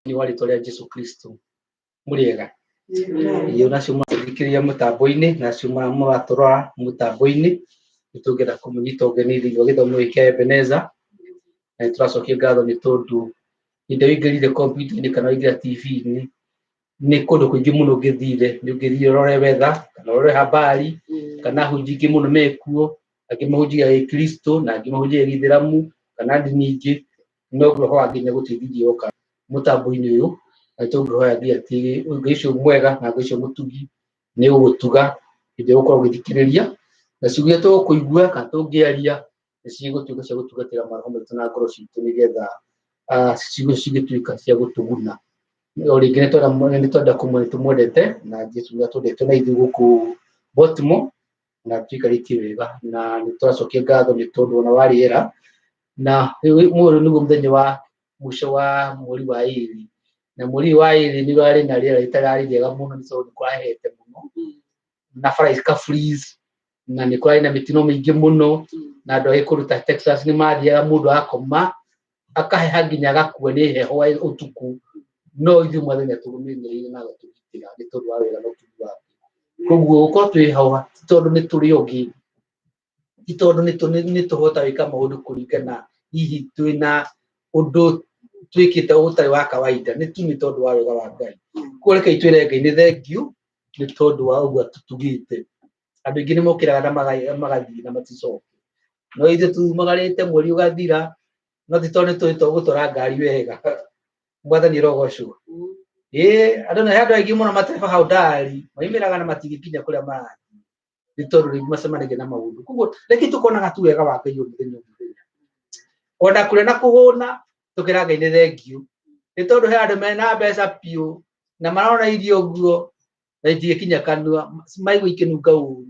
Thĩinĩ wa rĩtwa rĩa Jesu Kristo. Mũrĩega? Ĩĩ, onacio mũrathikĩrĩria mũtambo-inĩ na acio mũratũrora mũtambo-inĩ, nĩ tũngĩenda kũmũnyita ũgeni thĩinĩ wa gĩthomo gĩkĩ kĩa Ebeneza, na nĩ tũracokia ngatho nĩ tondũ hĩndĩ ĩrĩa ũingĩrire kompiuta-inĩ kana waingĩra TV-inĩ, nĩ kũndũ kũingĩ mũno ũngĩthire, nĩ ũngĩthire ũrore weather kana ũrore habari kana ahunjia aingĩ mũno mekuo, angĩ mahunjagia gĩkristo na angĩ mahunjagia gĩithĩramu kana ndini ingĩ, no roho wa Ngai nĩagũteithirie woka mũtambo-inĩ ũyũ, na tũngĩhoya Ngai atĩ Ngai ũcio mwega na Ngai ũcio mũtugi nĩ ũgũtuga hĩndĩ ĩrĩa ũgũkorwo ũgĩthikĩrĩria, na ciugo iria tũkũigua kana tũngĩaria nĩ cigũtuĩka cia gũtungatĩra maroho maitũ na ngoro citũ nĩgetha ciugo cigĩtuĩka cia gũtũguna. O rĩngĩ nĩ twenda kũmwĩra nĩ tũmwendete na Jesu nĩ atwendete na ithuĩ gũkũ Baltimore na tũikarĩtie wega na nĩ tũracokia ngatho nĩ tondũ ona wa rĩera na ũyũ nĩguo mũthenya wa mũico wa mweri wa ĩrĩ, na mweri ũyũ wa ĩrĩ nĩ ũrarĩ na rĩera rĩtararĩ rĩega mũno nĩ tondũ nĩ kũrahehete mũno na bara ika freeze na nĩ kũrarĩ na mĩtino mĩingĩ mũno na andũ a kũndũ ta Texas nĩ mathiaga mũndũ akoma akaheha nginya agakua nĩ heho ũtukũ, no ithuĩ Mwathani atũrũmĩrĩire na agatũgitĩra nĩ tondũ wa wega na ũtugi wake. Koguo gũkorwo twĩ haha ti tondũ nĩ tũrĩ ogĩ, ti tondũ nĩ tũhota gwĩka maũndũ kũringana hihi twĩna ũndũ twĩkĩte ũtarĩ wa kawaida, nĩ tu nĩ tondũ wa wega wa Ngai. Koguo rekei twĩre Ngai nĩ thengiũ nĩ tondũ wa ũguo atũtugĩte. Andũ aingĩ nĩ mokĩraga na magathiĩ na maticoke, no ithuĩ tumagarĩte mweri ũgathira, no ti tondũ nĩ tũĩ tũgũtwara ngari wega. Mwathani arogocwo. Ĩĩ, andũ nĩ andũ aingĩ mũno matereba haundari maimĩraga na matingĩkinya kũrĩa marathiĩ nĩ tondũ rĩngĩ macemanagia na maũndũ. Koguo reke tũkonaga tu wega wa Ngai o mũthenya o mũthenya, ona kũrĩa na kũhũna tũkĩra Ngai nĩ thengiũ, nĩ tondũ he andũ mena mbeca biũ na marona irio ũguo na itingĩkinya kanua, maigua ikĩnunga ũru.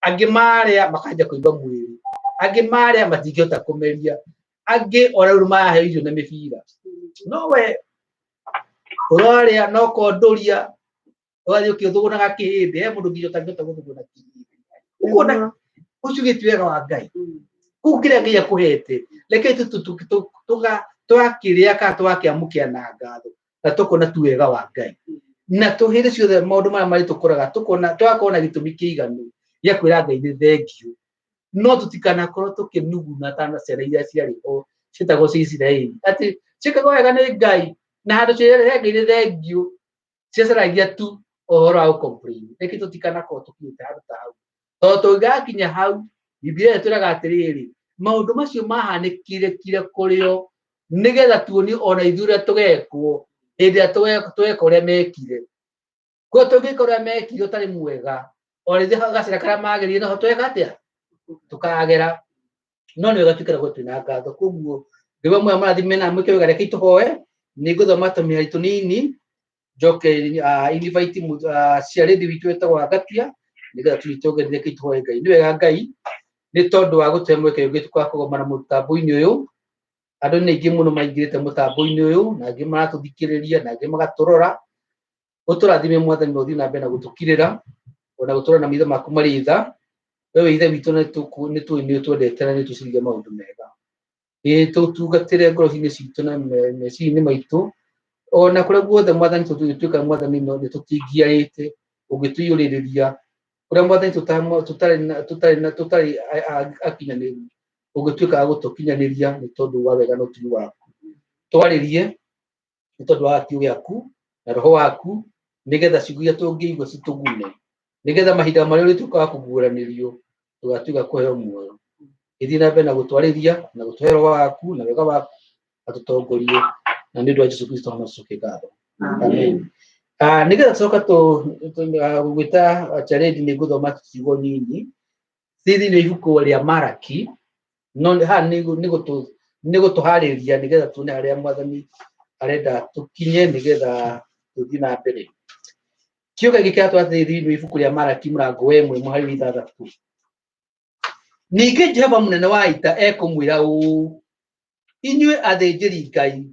Angĩ marĩa makanja kũimba mwĩrĩ, angĩ marĩa matingĩhota kũmeria, angĩ ona rĩu maraheo irio na mĩbira, no we ũrarĩa no kondũria ũgathiĩ ũkĩthũgũnaga kĩhĩndĩ. He mũndũ nginya ũtangĩhota gũthũgũna kĩhĩndĩ, ũkona ũcio gĩti wega wa Ngai. Koguo kĩrĩa Ngai akũhete reke tũgakĩrĩa kana tũgakĩamũkĩra na ngatho na tũkona tu wega wa Ngai, na tũhĩndĩ ciothe maũndũ marĩa marĩ tũkoraga tũkona tũgakorwo na gĩtũmi kĩiganu gĩa kwĩra Ngai nĩ thengiũ, no tũtikanakorwo tũkĩnuguna ta ciana iria ciarĩ ho ciĩtagwo cia Isiraeli atĩ ciĩkagwo wega nĩ Ngai na handũ ciĩre Ngai nĩ thengiũ ciacaragia tu ũhoro wa gũ-complain. Reke tũtikanakorwo tũkinyĩte handũ ta hau, tondũ tũngĩgakinya hau, Bibilia ĩtwĩraga atĩrĩrĩ, maũndũ macio mahanĩkire kire kũrĩ o nĩgetha tuonio ona ithuĩ ũrĩa tũgekwo hĩndĩ ĩrĩa tweka ũrĩa mekire. Koguo tũngĩka ũrĩa mekire ũtarĩ mwega, ona ithuĩ gacĩra karĩa magerire noho tweka atĩa tũkagera, no nĩ wega tũikaragwo twĩna ngatho. Koguo Ngai wa muoyo amũrathime na amwĩke wega. Rekei tũhoe. Nĩ ngũthoma tũmĩhari tũnini njoke invite ciarĩthi witũ wĩtagwo Agatia nĩgetha tũnyite ũgeni. Rekei tũhoe Ngai. Nĩ wega Ngai nĩ tondũ wa gũtũhe mweke ũngĩ wa kũgomana mũtambo-inĩ ũyũ. Andũ nĩ aingĩ mũno maingĩrĩte mũtambo-inĩ ũyũ na angĩ maratũthikĩrĩria na angĩ magatũrora. Ũtũrathime Mwathani na ũthiĩ na mbere na gũtũkirĩra ona gũtũrora na maitho maku marĩ tha. We wĩ Ithe witũ na nĩ tũĩ nĩ ũtwendete na nĩ ũtwĩciragia maũndũ mega. Ĩĩ, tũtungatĩre ngoro-inĩ citũ na meciria-inĩ maitũ ona kũrĩa guothe Mwathani tũtuĩka Mwathani no nĩ tũtingiarĩte ũngĩtũiyũrĩrĩria kũrĩa Mwathani tũtarĩ akinyanĩru, ũngĩtuĩka wa gũtũkinyanĩria nĩ tondũ wa wega na ũtugi waku. Twarĩrie nĩ tondũ wa kiugo gĩaku na roho waku, nĩgetha ciugo iria tũngĩigua citũgune, nĩgetha mahinda marĩa ũrĩtuĩka wa kũguũranĩrio tũgatuĩka kũheo muoyo. Gĩthiĩ na mbere na gũtwarĩria na gũtũhe roho waku na wega waku atũtongorie, na nĩ ũndũ wa Jesu Kristo tũcokie ngatho, amen. Nĩgetha tũcoka gwĩta Charedi, nĩ ngũthoma ciugo nini ci thĩinĩ wa ibuku rĩa Maraki, no haha nĩ gũtũharĩria nĩgetha tuone harĩa Mwathani arenda tũkinye nĩgetha tũthiĩ na mbere. Kiugo gĩkĩ kĩratwara thĩinĩ wa ibuku rĩa Maraki mũrango wa 1 mũhari wa 6. Ningĩ Jehova mũnene wa ita ekũmwĩra ũũ, inyuĩ athĩnjĩri Ngai,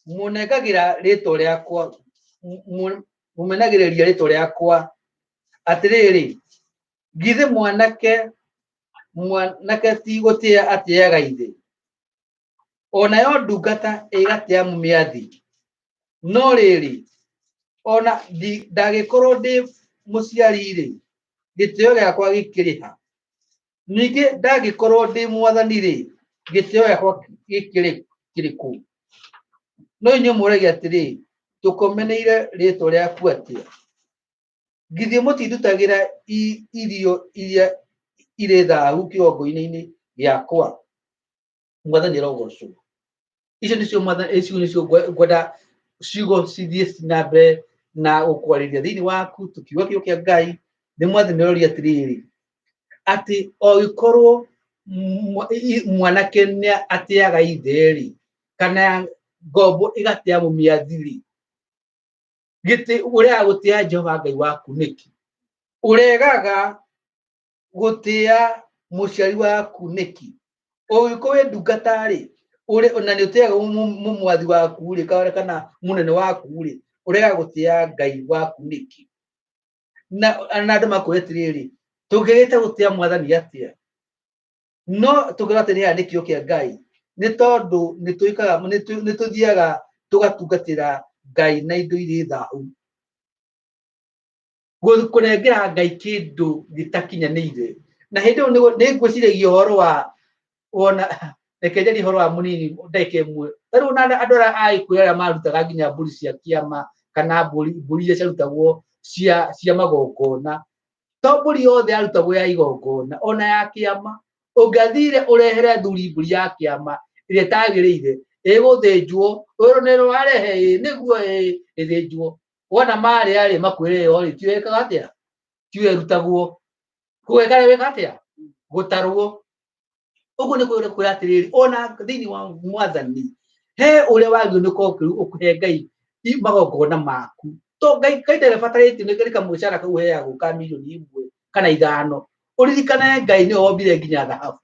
mũnengagĩra rĩtwa rĩakwa, mũmenagĩrĩria rĩtwa rĩakwa. Atĩrĩrĩ, githĩ mwanake ti gũtĩa atĩaga ithe? Onayo ndungata ĩgatĩa mũmĩathi. No rĩrĩ, ona ndangĩkorwo ndĩ mũciari-rĩ, gĩtĩo gĩakwa gĩkĩrĩ ha? Ningĩ ndangĩkorwo ndĩ mwathani-rĩ, gĩtĩo gĩakwa gĩkĩrĩ kĩrĩkũ? No inyuĩ mũragia atĩrĩ, tũkomeneire rĩĩtwa rĩaku atĩa? Githĩ mũtindutagĩra irio iria irĩ thaahu kĩgongona-inĩ gĩakwa? Mwathani arogocwo. Icio nĩcio mwathani, icio nĩcio ngwenda ciugo cithiĩ na mbere na gũkwarĩria thĩinĩ waku tũkiuga kiugo kĩa Ngai. Nĩ mwathani aroria atĩrĩrĩ, atĩ o gĩkorwo mwanake nĩ atĩaga ithe-rĩ, kana ngombo ĩgatĩa mũmĩathi-rĩ, gĩtĩ ũregaga gũtĩa Jehova Ngai waku nĩkĩ? Ũregaga gũtĩa mũciari waku nĩkĩ? Ũngĩkorwo wĩ ndungata rĩ, na nĩ ũtĩaga mũmwathi waku rĩ, kana mũnene waku rĩ, ũregaga gũtĩa Ngai waku nĩkĩ? Na andũ makwĩra atĩrĩrĩ, tũngĩgĩte gũtĩa mwathani atĩa? No tũngĩra atĩrĩrĩ, haha nĩ kiugo kĩa Ngai, nĩ tondũ nĩ tũthiaga tũgatungatĩra Ngai na indo irĩ thahu. Kũnengera Ngai kĩndũ gĩtakinyanĩire. Na hĩndĩ ĩyo nĩ ngwĩciragia ũhoro wa wona, reke njarie ũhoro wa mũnini ndagĩka ĩmwe. Ta rĩu ona andũ arĩa a Gĩkũyũ arĩa marutaga nginya mbũri cia kĩama kana mbũri iria ciarutagwo cia magongona. To mbũri yothe yarutagwo ya igongona, ona ya kĩama. Ũngĩathire ũrehere athuri mbũri ya kĩama ĩrĩa ĩtagĩrĩire, ĩgũthĩnjwo, wĩrwo nĩ warehe ĩ nĩguo ĩ ĩthĩnjwo. Wona marĩa rĩ, makwĩre ĩyo rĩ, tiyo ĩkaga atĩa? Tiyo ĩrutagwo. Koguo ĩkarĩa wĩka atĩa? Gũtarwo. Ũguo nĩ kwĩra atĩrĩrĩ, ona thĩinĩ wa mwathani, he ũrĩa wagĩrĩirwo nĩ gũkorwo ũkĩhe Ngai magongona maku. To Ngai ndarĩ abatarĩtio nĩ kamũcara kau ũheagwo ka mirioni 1 kana 5. Ũririkane Ngai nĩwe wombire nginya thahabu.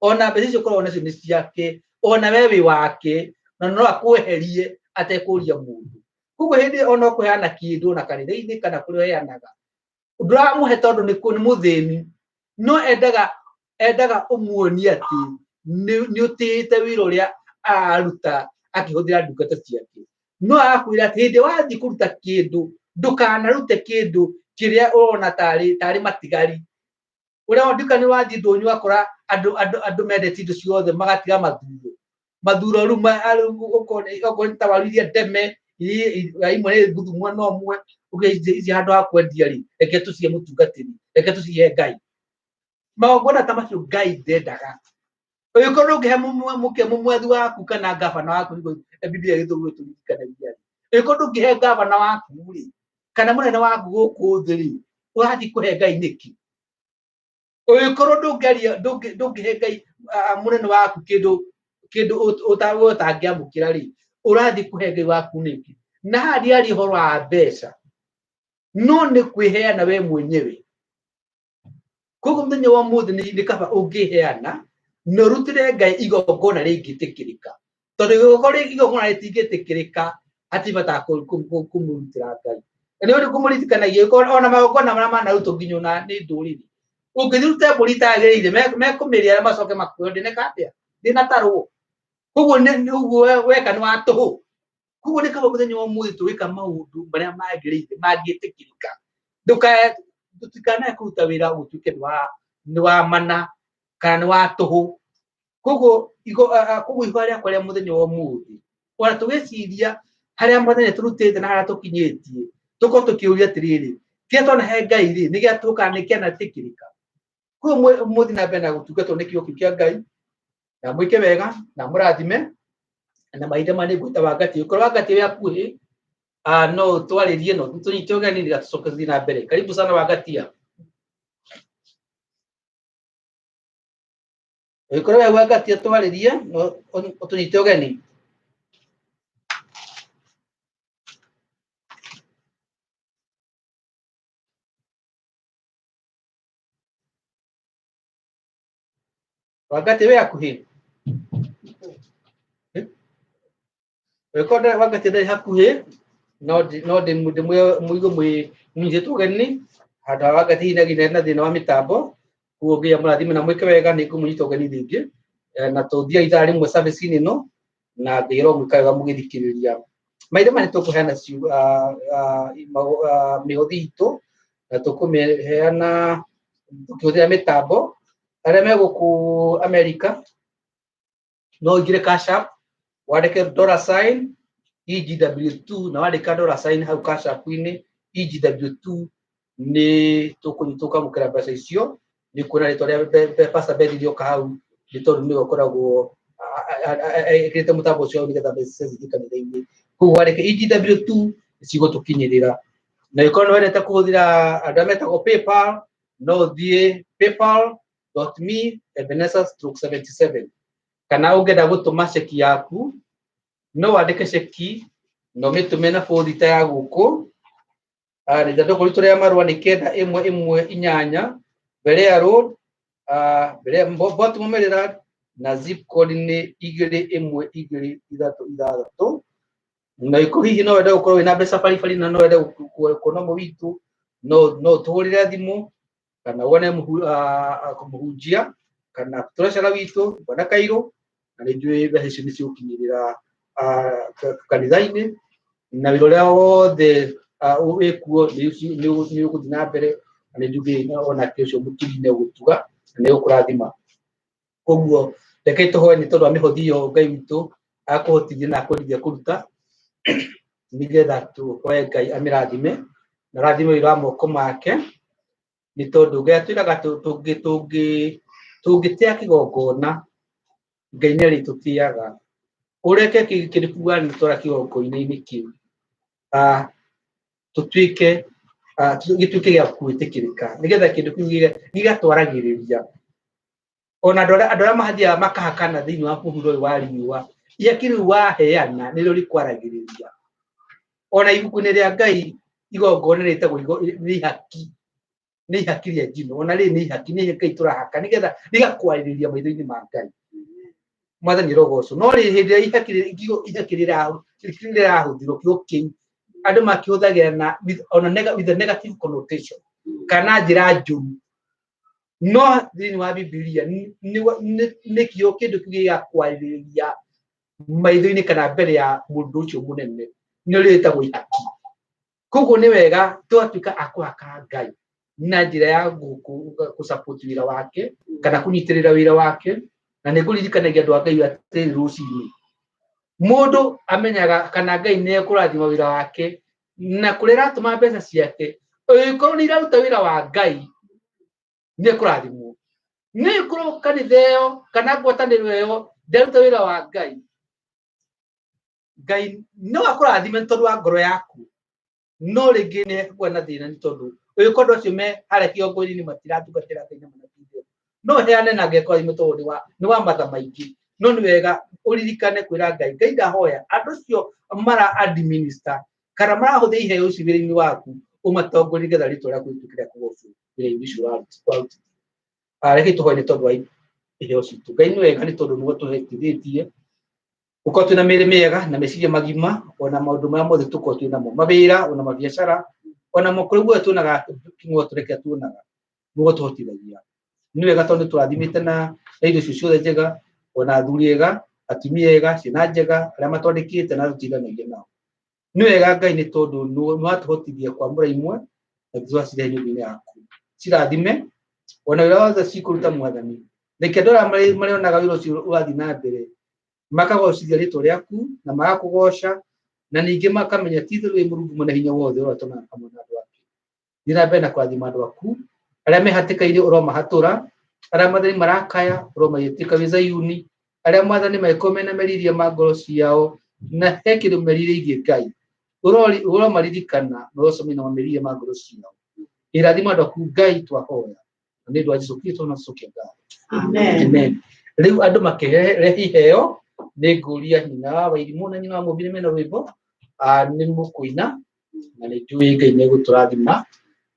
Ona mbeca icio ũkoragwo nacio nĩ ciake, ona we wĩ wake, na no akweherie atekũria mũndũ. Koguo hĩndĩ ĩyo ona ũkũheana kĩndũ ona kanitha-inĩ kana kũrĩa ũheanaga, ndũramũhe tondũ nĩ mũthĩni, no endaga ũmuonie atĩ nĩ ũtĩĩte wĩra ũrĩa araruta akĩhũthĩra ndungata ciake. No agakwĩra atĩ hĩndĩ wathiĩ kũruta kĩndũ, ndũkanarute kĩndũ kĩrĩa ũrona tarĩ matigari. Ũrĩa ndika nĩ wathiĩ ndũnyũ ũgakora andũ mendete indo ciothe magatiga mathuro. Mathuro rĩu okorwo nĩ ta waru iria ndeme, imwe nĩ nguthu mwena ũmwe, ũguo ici handũ ha kwendia rĩ, reke tũcihe mũtungatĩri, reke tũcihe Ngai. Magongona ta macio Ngai ndendaga. Ũngĩkorwo ndũngĩhe mũmwathi waku kana ngabana waku, nĩguo Bibilia gĩthũngũ ĩtũririkanagia rĩ, ũngĩkorwo ndũngĩhe ngabana waku rĩ, kana mũnene waku gũkũ thĩ rĩ, ũrathiĩ kũhe Ngai nĩkĩ? Ũngĩkorwo ndũngĩhe Ngai, mũnene waku kĩndũ ũtangĩamũkĩra rĩ, ũrathiĩ kũhe Ngai waku nĩkĩ? Na haha ndiaria ũhoro wa mbeca, no nĩ kwĩheana we mwenyewe. Koguo mũthenya wa ũmũthĩ nĩ kaba ũngĩheana na ũrutĩre Ngai igongona rĩngĩtĩkĩrĩka, tondũ igongona rĩtingĩtĩkĩrĩka hatirĩ bata kũmũrutĩra Ngai. Na nĩ ũndũ kũmũririkanagia ona magongona marĩa manarutwo nginya ona nĩ ndũrĩrĩ, ũngĩthiĩ ũrute mbũri itagĩrĩire, mekũmĩrĩa macoke makwĩre ndĩneka atĩa, ndĩnatarwo. Koguo ũguo weka nĩ wa tũhũ. Koguo nĩ kaba mũthenya wa ũmũthĩ tũgĩka maũndũ marĩa magĩrĩire mangĩtĩkĩrĩka. Tũtikanae kũruta wĩra ũtuĩke nĩ wa mana kana nĩ wa tũhũ. Koguo ihoya rĩakwa rĩa mũthenya wa ũmũthĩ, ona tũgĩciria harĩa mwathani atũrutĩte na harĩa tũkinyĩtie, tũkorwo tũkĩũria atĩrĩrĩ, kĩrĩa twanahe Ngai rĩ, nĩ gĩa tũhũ kana nĩ kĩanetĩkĩrĩka? Koguo mũthiĩ na mbere na gũtungatwo nĩ kiugo kĩu kĩa Ngai, na mwĩke wega na mũrathime, na mahinda maya nĩ ngwĩta Wangati. Ũkorwo Wangati wĩ hakuhĩ, no twarĩrie, no tũnyite ũgeni nĩgetha tũcoke tũthiĩ na mbere. Karibu sana Wangatia. Ũngĩkorwo wĩ Wangatia twarĩrie, no ũtũnyite ũgeni. Wangati wĩ hakuhĩ? Ũngĩkorwo Wangati ndarĩ hakuhĩ, no ndĩmũigue mũnyitĩtwo ũgeni handũ ha Wangati hihi na thĩna wa mĩtambo. Koguo Ngai amũrathime na mwĩke wega, nĩ ngũmũnyita ũgeni rĩngĩ. Na tũthiaga ithaa rĩmwe service-inĩ ĩno. Na Ngai aromwĩka wega mũgĩthikĩrĩria. Maithe maya nĩ tũkũheana mĩhothi itũ na tũkũmĩheana tũkĩhũthĩra mĩtambo. Arĩa me gũkũ Amerika no ũingĩre Cash App wandĩke dollar sign EGW2, na wandĩka dollar sign hau Cash App-inĩ EGW2 nĩ tũkamũkĩra mbeca icio. Nĩ kuona rĩtwa rĩa Pastor Beth rĩoka hau nĩ tondũ nĩwe ũkoragwo ekĩrĩte mũtambo ũcio nĩgetha mbeca cithiĩ kanitha-inĩ. Koguo wandĩke EGW2 cigũtũkinyĩrĩra. Na ĩkorwo nĩ wendete kũhũthĩra andũ arĩa metagwo PayPal, no ũthiĩ paypal.me Ebenezer stroke 77. Kana ũngĩenda gũtũma ceki yaku no wandĩke ceki na ũmĩtũme na bũthi ta ya gũkũ. Ithandũkũ ritũ rĩa marũa nĩ 9118 Berea Road, Baltimore, Maryland, na zip code nĩ 21236. Na ĩkorwo hihi no wende gũkorwo wĩna mbeca baribari na no wende kuona ũmwe witũ, no ũtũhũrĩre thimũ kana wone mũhunjia kana treasurer witũ Bwana Kairũ, na nĩ njũĩ mbeca icio nĩ cigũkinyĩrĩra kanitha-inĩ, na wĩra ũrĩa wothe wĩkuo nĩ ũgũthiĩ na mbere, na nĩ njũĩ onake ũcio mũtugi nĩ egũtuga na nĩ egũkũrathima. Koguo reke tũhoe nĩ tondũ wa mĩhothi ĩyo Ngai witũ akũhotithie na akwendithia kũruta, nĩgetha tũhoe Ngai amĩrathime na arathime wĩra wa moko make, nĩ tondũ Ngai atwĩraga tũngĩtĩa kĩgongona Ngai nĩ arĩtũtĩaga. Ũreke kĩndũ kĩu wanĩtwara kĩgongona-inĩ kĩu tũtuĩke gĩtuĩke gĩa gwĩtĩkĩrĩka, nĩgetha kĩndũ kĩu gĩgatwaragĩrĩria ona andũ arĩa mathiaga makahakana thĩinĩ wa mũhuro ũyũ wa riũa. Ihaki rĩu waheana nĩrĩo rĩkwaragĩrĩria. Ona ibuku-inĩ rĩa Ngai igongona rĩtagwo nĩ ihaki, nĩ ihaki rĩa njino, ona rĩrĩ nĩ ihaki, nĩ Ngai tũrahaka nĩgetha rĩgakwarĩrĩria maitho-inĩ ma Ngai. Mwathani arogocwo. No rĩrĩ hĩndĩ ĩrĩa ihaki rĩrahũthĩrwo kiugo kĩu andũ makĩhũthagĩra na with a negative connotation kana njĩra njũru, no thĩinĩ wa Bibilia nĩ kĩo kĩndũ kĩu gĩgakwarĩrĩria maitho-inĩ kana mbere ya mũndũ ũcio mũnene, nĩ rĩtagwo ihaki. Koguo nĩ wega twatuĩka a kũhaka Ngai na njĩra ya gũ-support wĩra wake kana kũnyitĩrĩra wĩra wake. Na nĩ ngũririkanagia andũ a Ngai atĩrĩ, rũcinĩ mũndũ amenyaga kana Ngai nĩ ekũrathima wĩra wake na kũrĩa aratũma mbeca ciake, ũngĩkorwo nĩ iraruta wĩra wa Ngai nĩ ekũrathimwo. Nĩ ĩkorwo kanitha ĩyo kana ngwatanĩro ĩyo ndĩraruta wĩra wa Ngai, Ngai no akũrathime nĩ tondũ wa ngoro yaku, no rĩngĩ nĩ ekũgĩa na thĩna nĩ tondũ ũngĩkorwo andũ acio me harĩa kĩgongo-inĩ matiratungatĩra Ngai na manabii, no heane na Ngai akũrathime tondũ nĩ wa matha maingĩ. No nĩ wega ũririkane kwĩra Ngai, Ngai ndahoya andũ acio mara administer kana marahũthĩra iheo ici wĩra-inĩ waku, ũmatongorie nĩgetha rĩtwa rĩaku rĩtuĩke rĩa kũgocwo wĩra-inĩ ũcio warutithia. Reke tũhoe nĩ tondũ wa iheo citũ. Ngai nĩ wega nĩ tondũ nĩwe tũhotithĩtie gũkorwo twĩna mĩĩrĩ mĩega na meciria magima, ona maũndũ marĩa mothe tũkorwo twĩ namo, mawĩra ona mabiacara ona kũrĩa guothe tuonaga kĩng'otore kĩrĩa tuonaga nĩguo tũhotithagia. Nĩ wega tondũ nĩ tũrathimĩte na indo icio ciothe njega, ona athuri ega, atumia ega, ciana njega, arĩa matwandĩkĩte na tũtindanagia nao. Nĩ wega Ngai nĩ tondũ nĩ watũhotithia kwamũra imwe na tũgacirehe nyũmba-inĩ yaku. Cirathime ona wĩra wothe cikũruta Mwathani. Reke andũ arĩa marĩonaga wĩra ũcio ũrathiĩ na mbere makagocithia rĩtwa rĩaku na magakũgoca, na ningĩ makamenya ti itherũ wĩ Mũrungu mwene hinya wothe ũrĩa ũtũmaga hamwe na andũ ake. Thiĩ na mbere na kũrathima andũ aku arĩa me hatĩka-inĩ ũromahatũra, arĩa Mwathani marakaya ũromagĩtĩka wĩ Zayuni, arĩa Mwathani mangĩkorwo mena meriria ma ngoro ciao na he kĩndũ merirĩirie Ngai, ũromaririkana na ũrocemania na meriria ma ngoro ciao. Irathima andũ aku Ngai, twahoya na nĩ ũndũ wa Jesũ Kristo na tũcokia ngatho. Amen. Amen. Rĩu andũ makĩrehe iheo, nĩ ngũria nyina wa Wairimũ na nyina wa Mũmbi nĩ mena rwĩmbo nĩ mũkũina, na nĩ njũĩ Ngai nĩ egũtũrathima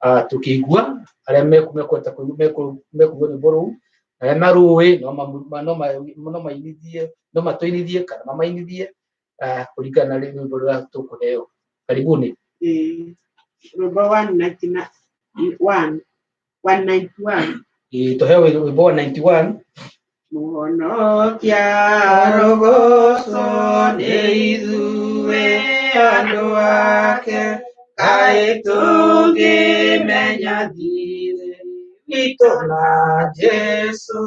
tũkĩigua arĩa mekwenda mekũigua rwĩmbo rũu, arĩa marũĩ no mainithie, no matũinithie kana mamainithie kũringana na rwĩmbo rũrĩa tũkũheo. Karibuni. Rwĩmbo 191, 191. Tũheo rwĩmbo 191. Mũhonokia arogocwo nĩ ithuĩ andũ ake, kaĩ tũngĩmenya thirĩ witũ na Jesũ,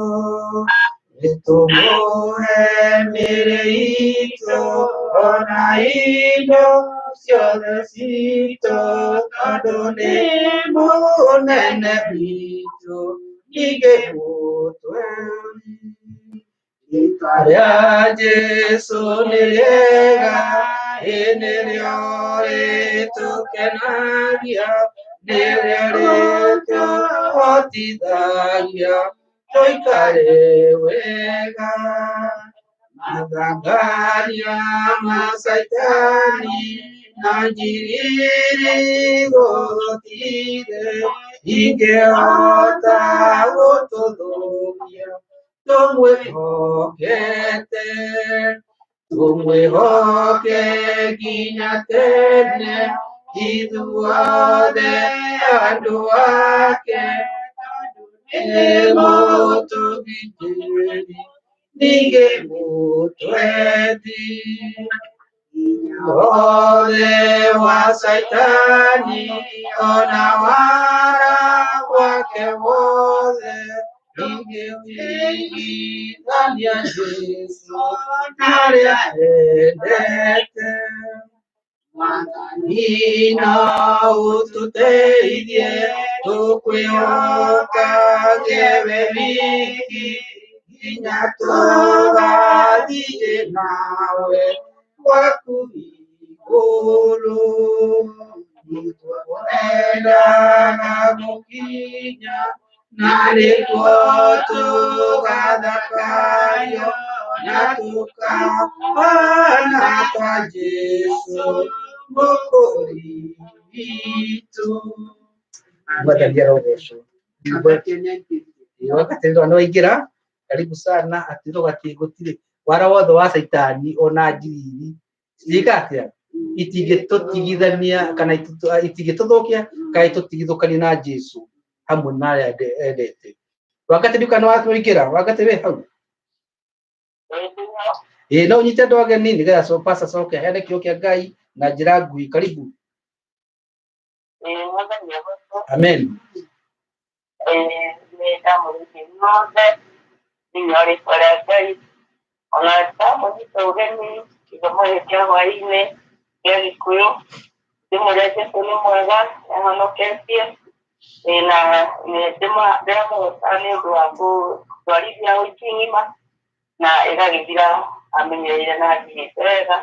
nĩtũmũhe mĩĩrĩ itũ ona indo ciothe citũ, tondũ nĩ mũnene witũ ningĩ mũtwendi. Rĩĩtwa rĩa Jesũ nĩ rĩega, ĩ nĩrĩo rĩtũkenagia, nĩrĩo rĩtũhotithagia tũikare wega. Mathangania ma Caitani na njiriri gũtirĩ ingĩhota gũtũthũkia tũmwĩhokete, tũmwĩhoke nginya tene, ithuothe andũ ake, nĩ mũtũgitĩri ningĩ mũtwendi. Wothe wa Caitani ona wara wake wothe, ndũngĩtigithania Jesũ na arĩa endete. Mwathani no ũtũteithie tũkwĩhokage we wiki, nginya tũgathiĩ nawe gwaku igũrũ. Nĩtũkwendaga gũkinya na nĩkuo tũgathakario na tũkahana ta Jesũ Mũkũri witũ. Mwathani arogocwo. Wakati nĩ waingĩra, karibu sana atĩ rũgati gũtirĩ wara wothe wa Caitani ona njiriri ciĩka atĩa itingĩtũtigithania kana itingĩtũthũkia kana itũtigithũkanie na Jesũ hamwe na arĩa endete. Wakati nduka nĩ waingĩra, wakati wĩ hau. Ĩĩ no ũnyite andũ ageni nĩgetha pastor acoke aheane kiugo kĩa Ngai na njĩra nguhĩ. Karibu. Amen. Thĩinĩ wa rĩtwa rĩa Ngai ona ndamũnyita ũgeni gĩthomo gĩkĩ kĩa hwaĩ-inĩ gĩa Gĩkũyũ, ndĩmwĩre Jesũ nĩ mwega nĩahonoketie na ndĩramũgweta nĩ ũndũ wa gũtwarithia wiki ng'ima na ĩgagĩthira amenyereire na nginyĩte wega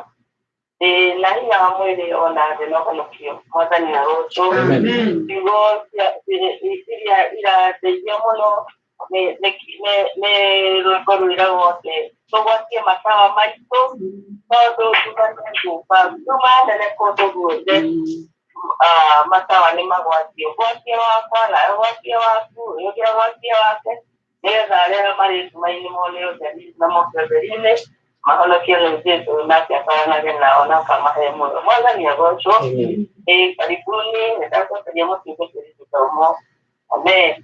na hinya wa mwĩrĩ ona ndĩ na ũhonokio. Mwathani arocwo. Ciugo iria irateithia mũno nĩ rwĩmbo rwĩragwo atĩ tũgwatie matawa maitũ tondũ nduma nĩĩgũka, nduma nene kũndũ guothe, matawa nĩ magwatio. Gwatia wakwa nawe gwatia waku, ũyũ ũngĩ agwatie wake, nĩgetha arĩa marĩ nduma-inĩ mone ũtheri na moke ũtheri-inĩ mahonokio nĩ Jesũ nake atwaranage nao na akamahe muoyo. Mwathani agocwo. Karibuni, nĩndacokeria mũtungatĩri gĩthomo. Amen.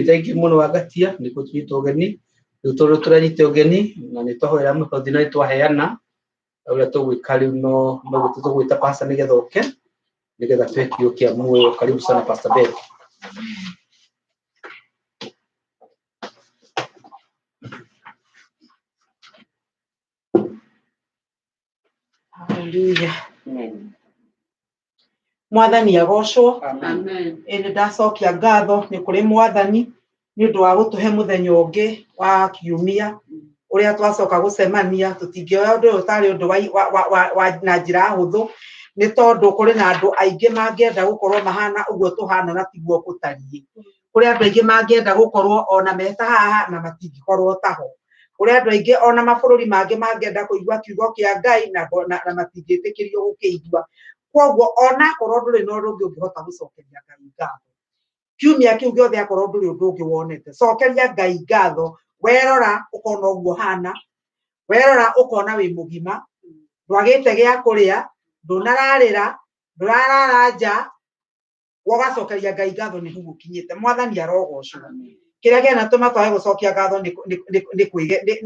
Thank you mũno Wagatia nĩ gũtũnyita ũgeni. Rĩu tondũ tũranyita ũgeni na nĩ twahoera mũhothi na nĩ twaheana, ũrĩa tũgwĩka rĩu no tũgwĩta pastor nĩgetha oke nĩgetha tũhe kiugo kĩa muoyo. Karibu sana Pastor Ben. Hallelujah. Mwathani agocwo. Amen. Ĩ nĩ ndacokia ngatho nĩ kũrĩ Mwathani nĩ ũndũ wa gũtũhe mũthenya ũngĩ wa kiumia ũrĩa twacoka gũcemania. Tũtingĩoya ũndũ ũyũ tarĩ ũndũ wa na njĩra hũthũ, nĩ tondũ kũrĩ na andũ aingĩ mangĩenda gũkorwo mahana ũguo tũhana na tiguo gũtariĩ. Kũrĩ andũ aingĩ mangĩenda gũkorwo ona meta haha na matingĩkorwo taho. Kũrĩ andũ aingĩ ona mabũrũri mangĩ mangĩenda kũigua kiugo kĩa Ngai na matingĩtĩkĩrio gũkĩigua. Koguo ona akorwo ndũrĩ na ũndũ ũngĩ ũngĩhota gũcokeria Ngai ngatho, kiumia kĩu gĩothe akorwo ndũrĩ ũndũ ũngĩ wonete, cokeria Ngai ngatho. Werora ũkona ũguo hana, werora ũkona wĩ mũgima, ndwagĩte gĩa kũrĩa, ndũnararĩra, ndũrarara nja, ũgacokeria Ngai ngatho nĩ hau ũkinyĩte. Mwathani arogocwo. Kĩrĩa kĩanatũma twage gũcokia ngatho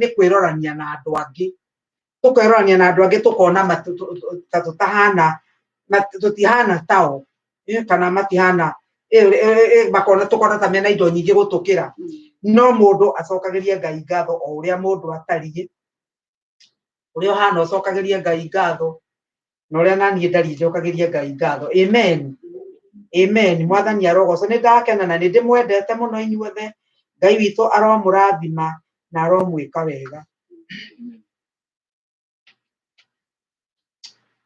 nĩ kwĩrorania na andũ angĩ, tũkerorania na andũ angĩ tũkona ta tũtahana, tũtihana tao, kana matihana, makona tũkona ta mena indo nyingĩ gũtũkĩra. No mũndũ acokagĩrie Ngai ngatho o ũrĩa mũndũ atariĩ, ũrĩa ũhana ũcokagĩrie Ngai ngatho, na ũrĩa naniĩ ndariĩ njokagĩrie Ngai ngatho. Amen. Amen. Mwathani arogocwo. Nĩ ndakena na nĩ ndĩmwendete mũno inyuothe. Ngai witũ aromũrathima na aromwĩka wega.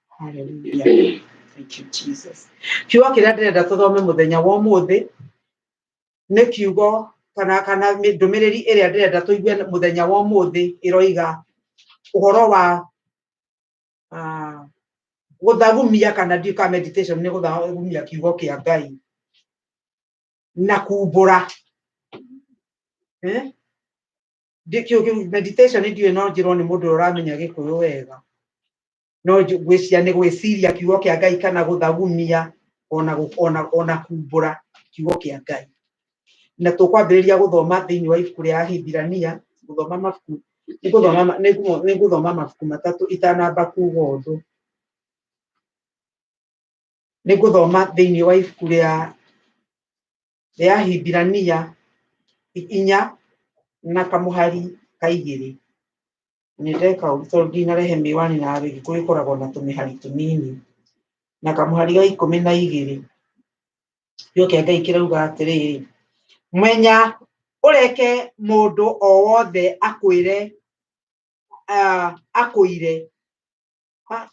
Hallelujah. Thank you, Jesus. Kiugo kĩrĩa ndĩrenda tũthome mũthenya wa ũmũthĩ nĩ kiugo kana ndũmĩrĩri ĩrĩa ndĩrenda tũigue mũthenya wa ũmũthĩ ĩroiga ũhoro wa gũthagumia kana ndiũĩ kana meditation nĩ gũthagumia kiugo kĩa Ngai na kumbũra. Meditation ndiũĩ no njĩrwo nĩ mũndũ ũrĩa ũramenya Gĩkũyũ wega. No ngwĩciria nĩ gwĩciria kiugo kĩa Ngai kana gũthagumia ona kumbũra kiugo kĩa Ngai. Na tũkwambĩrĩria gũthoma thĩinĩ wa ibuku rĩa Ahibirania, gũthoma mabuku, nĩ ngũthoma mabuku matatũ itanamba kuga ũndũ. Nĩ ngũthoma thĩinĩ wa ibuku rĩa Ahibirania 4 na kamũhari ka 2. Nĩ ndeka ũru tondũ ndinarehe mĩwani na Gĩkũyũ ĩkoragwo na tũmĩhari tũnini. Na kamũhari ga 12. Kiugo kĩa Ngai kĩrauga atĩrĩrĩ, menya ũreke mũndũ o wothe akwĩre, akũire.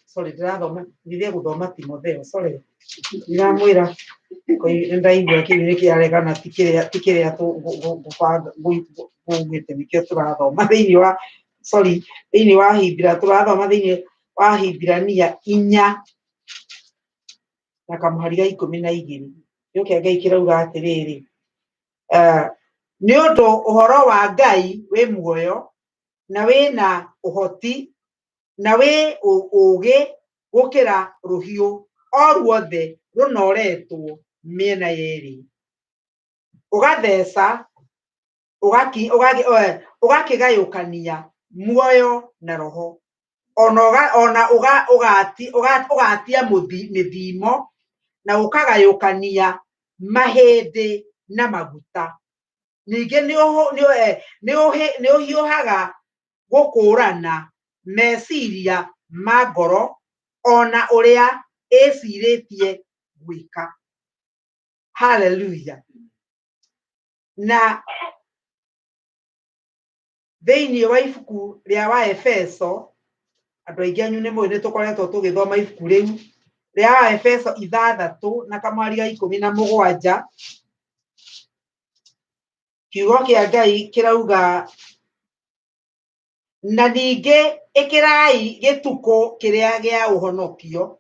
Sorry, ndĩrathoma, ndithie gũthoma Timotheo, sorry. Ndiramwĩra, ndaigua kĩu nĩ kĩaregana, ti kĩrĩa ngugĩte nĩkĩo tũrathoma thĩinĩ wa, sorry, thĩinĩ wa Hibira, tũrathoma thĩinĩ wa Hibirania 4 na kamũhari ga 12. Kiugo kĩa Ngai kĩrauga atĩrĩrĩ, nĩ ũndũ ũhoro wa Ngai wĩ muoyo na wĩna ũhoti na wĩ ũũgĩ gũkĩra rũhiũ o ruothe rũnoretwo mĩena yerĩ, ũgatheca, ũgakĩgayũkania muoyo na roho, ona ũgatia mĩthimo na ũkagayũkania mahĩndĩ na maguta. Ningĩ nĩ ũhiũhaga gũkũũrana meciria ma ngoro ona ũrĩa ĩcirĩtie gwĩka. Hallelujah. Na thĩinĩ wa ibuku rĩa Waefeso, andũ aingĩ anyu nĩ mũĩ nĩ tũkoretwo tũgĩthoma ibuku rĩu rĩa Waefeso 6 na kamwari ga 17. Kiugo kĩa Ngai kĩrauga, na ningĩ ĩkĩrai gĩtukũ kĩrĩa gĩa ũhonokio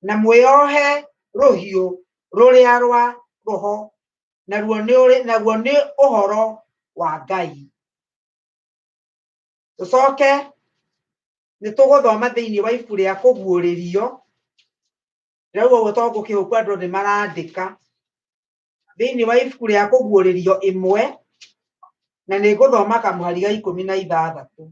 na mwĩohe rũhiũ rũrĩa rwa roho, naguo nĩ ũhoro wa Ngai. Tũcoke nĩ tũgũthoma thĩinĩ wa ibuku rĩa Kũguũrĩrio. Ndĩrauga ũguo tondũ ngũkĩhũkwo andũ nĩ marandĩka. Thĩinĩ wa ibuku rĩa Kũguũrĩrio 1 na nĩ ngũthoma kamũhari ga 16.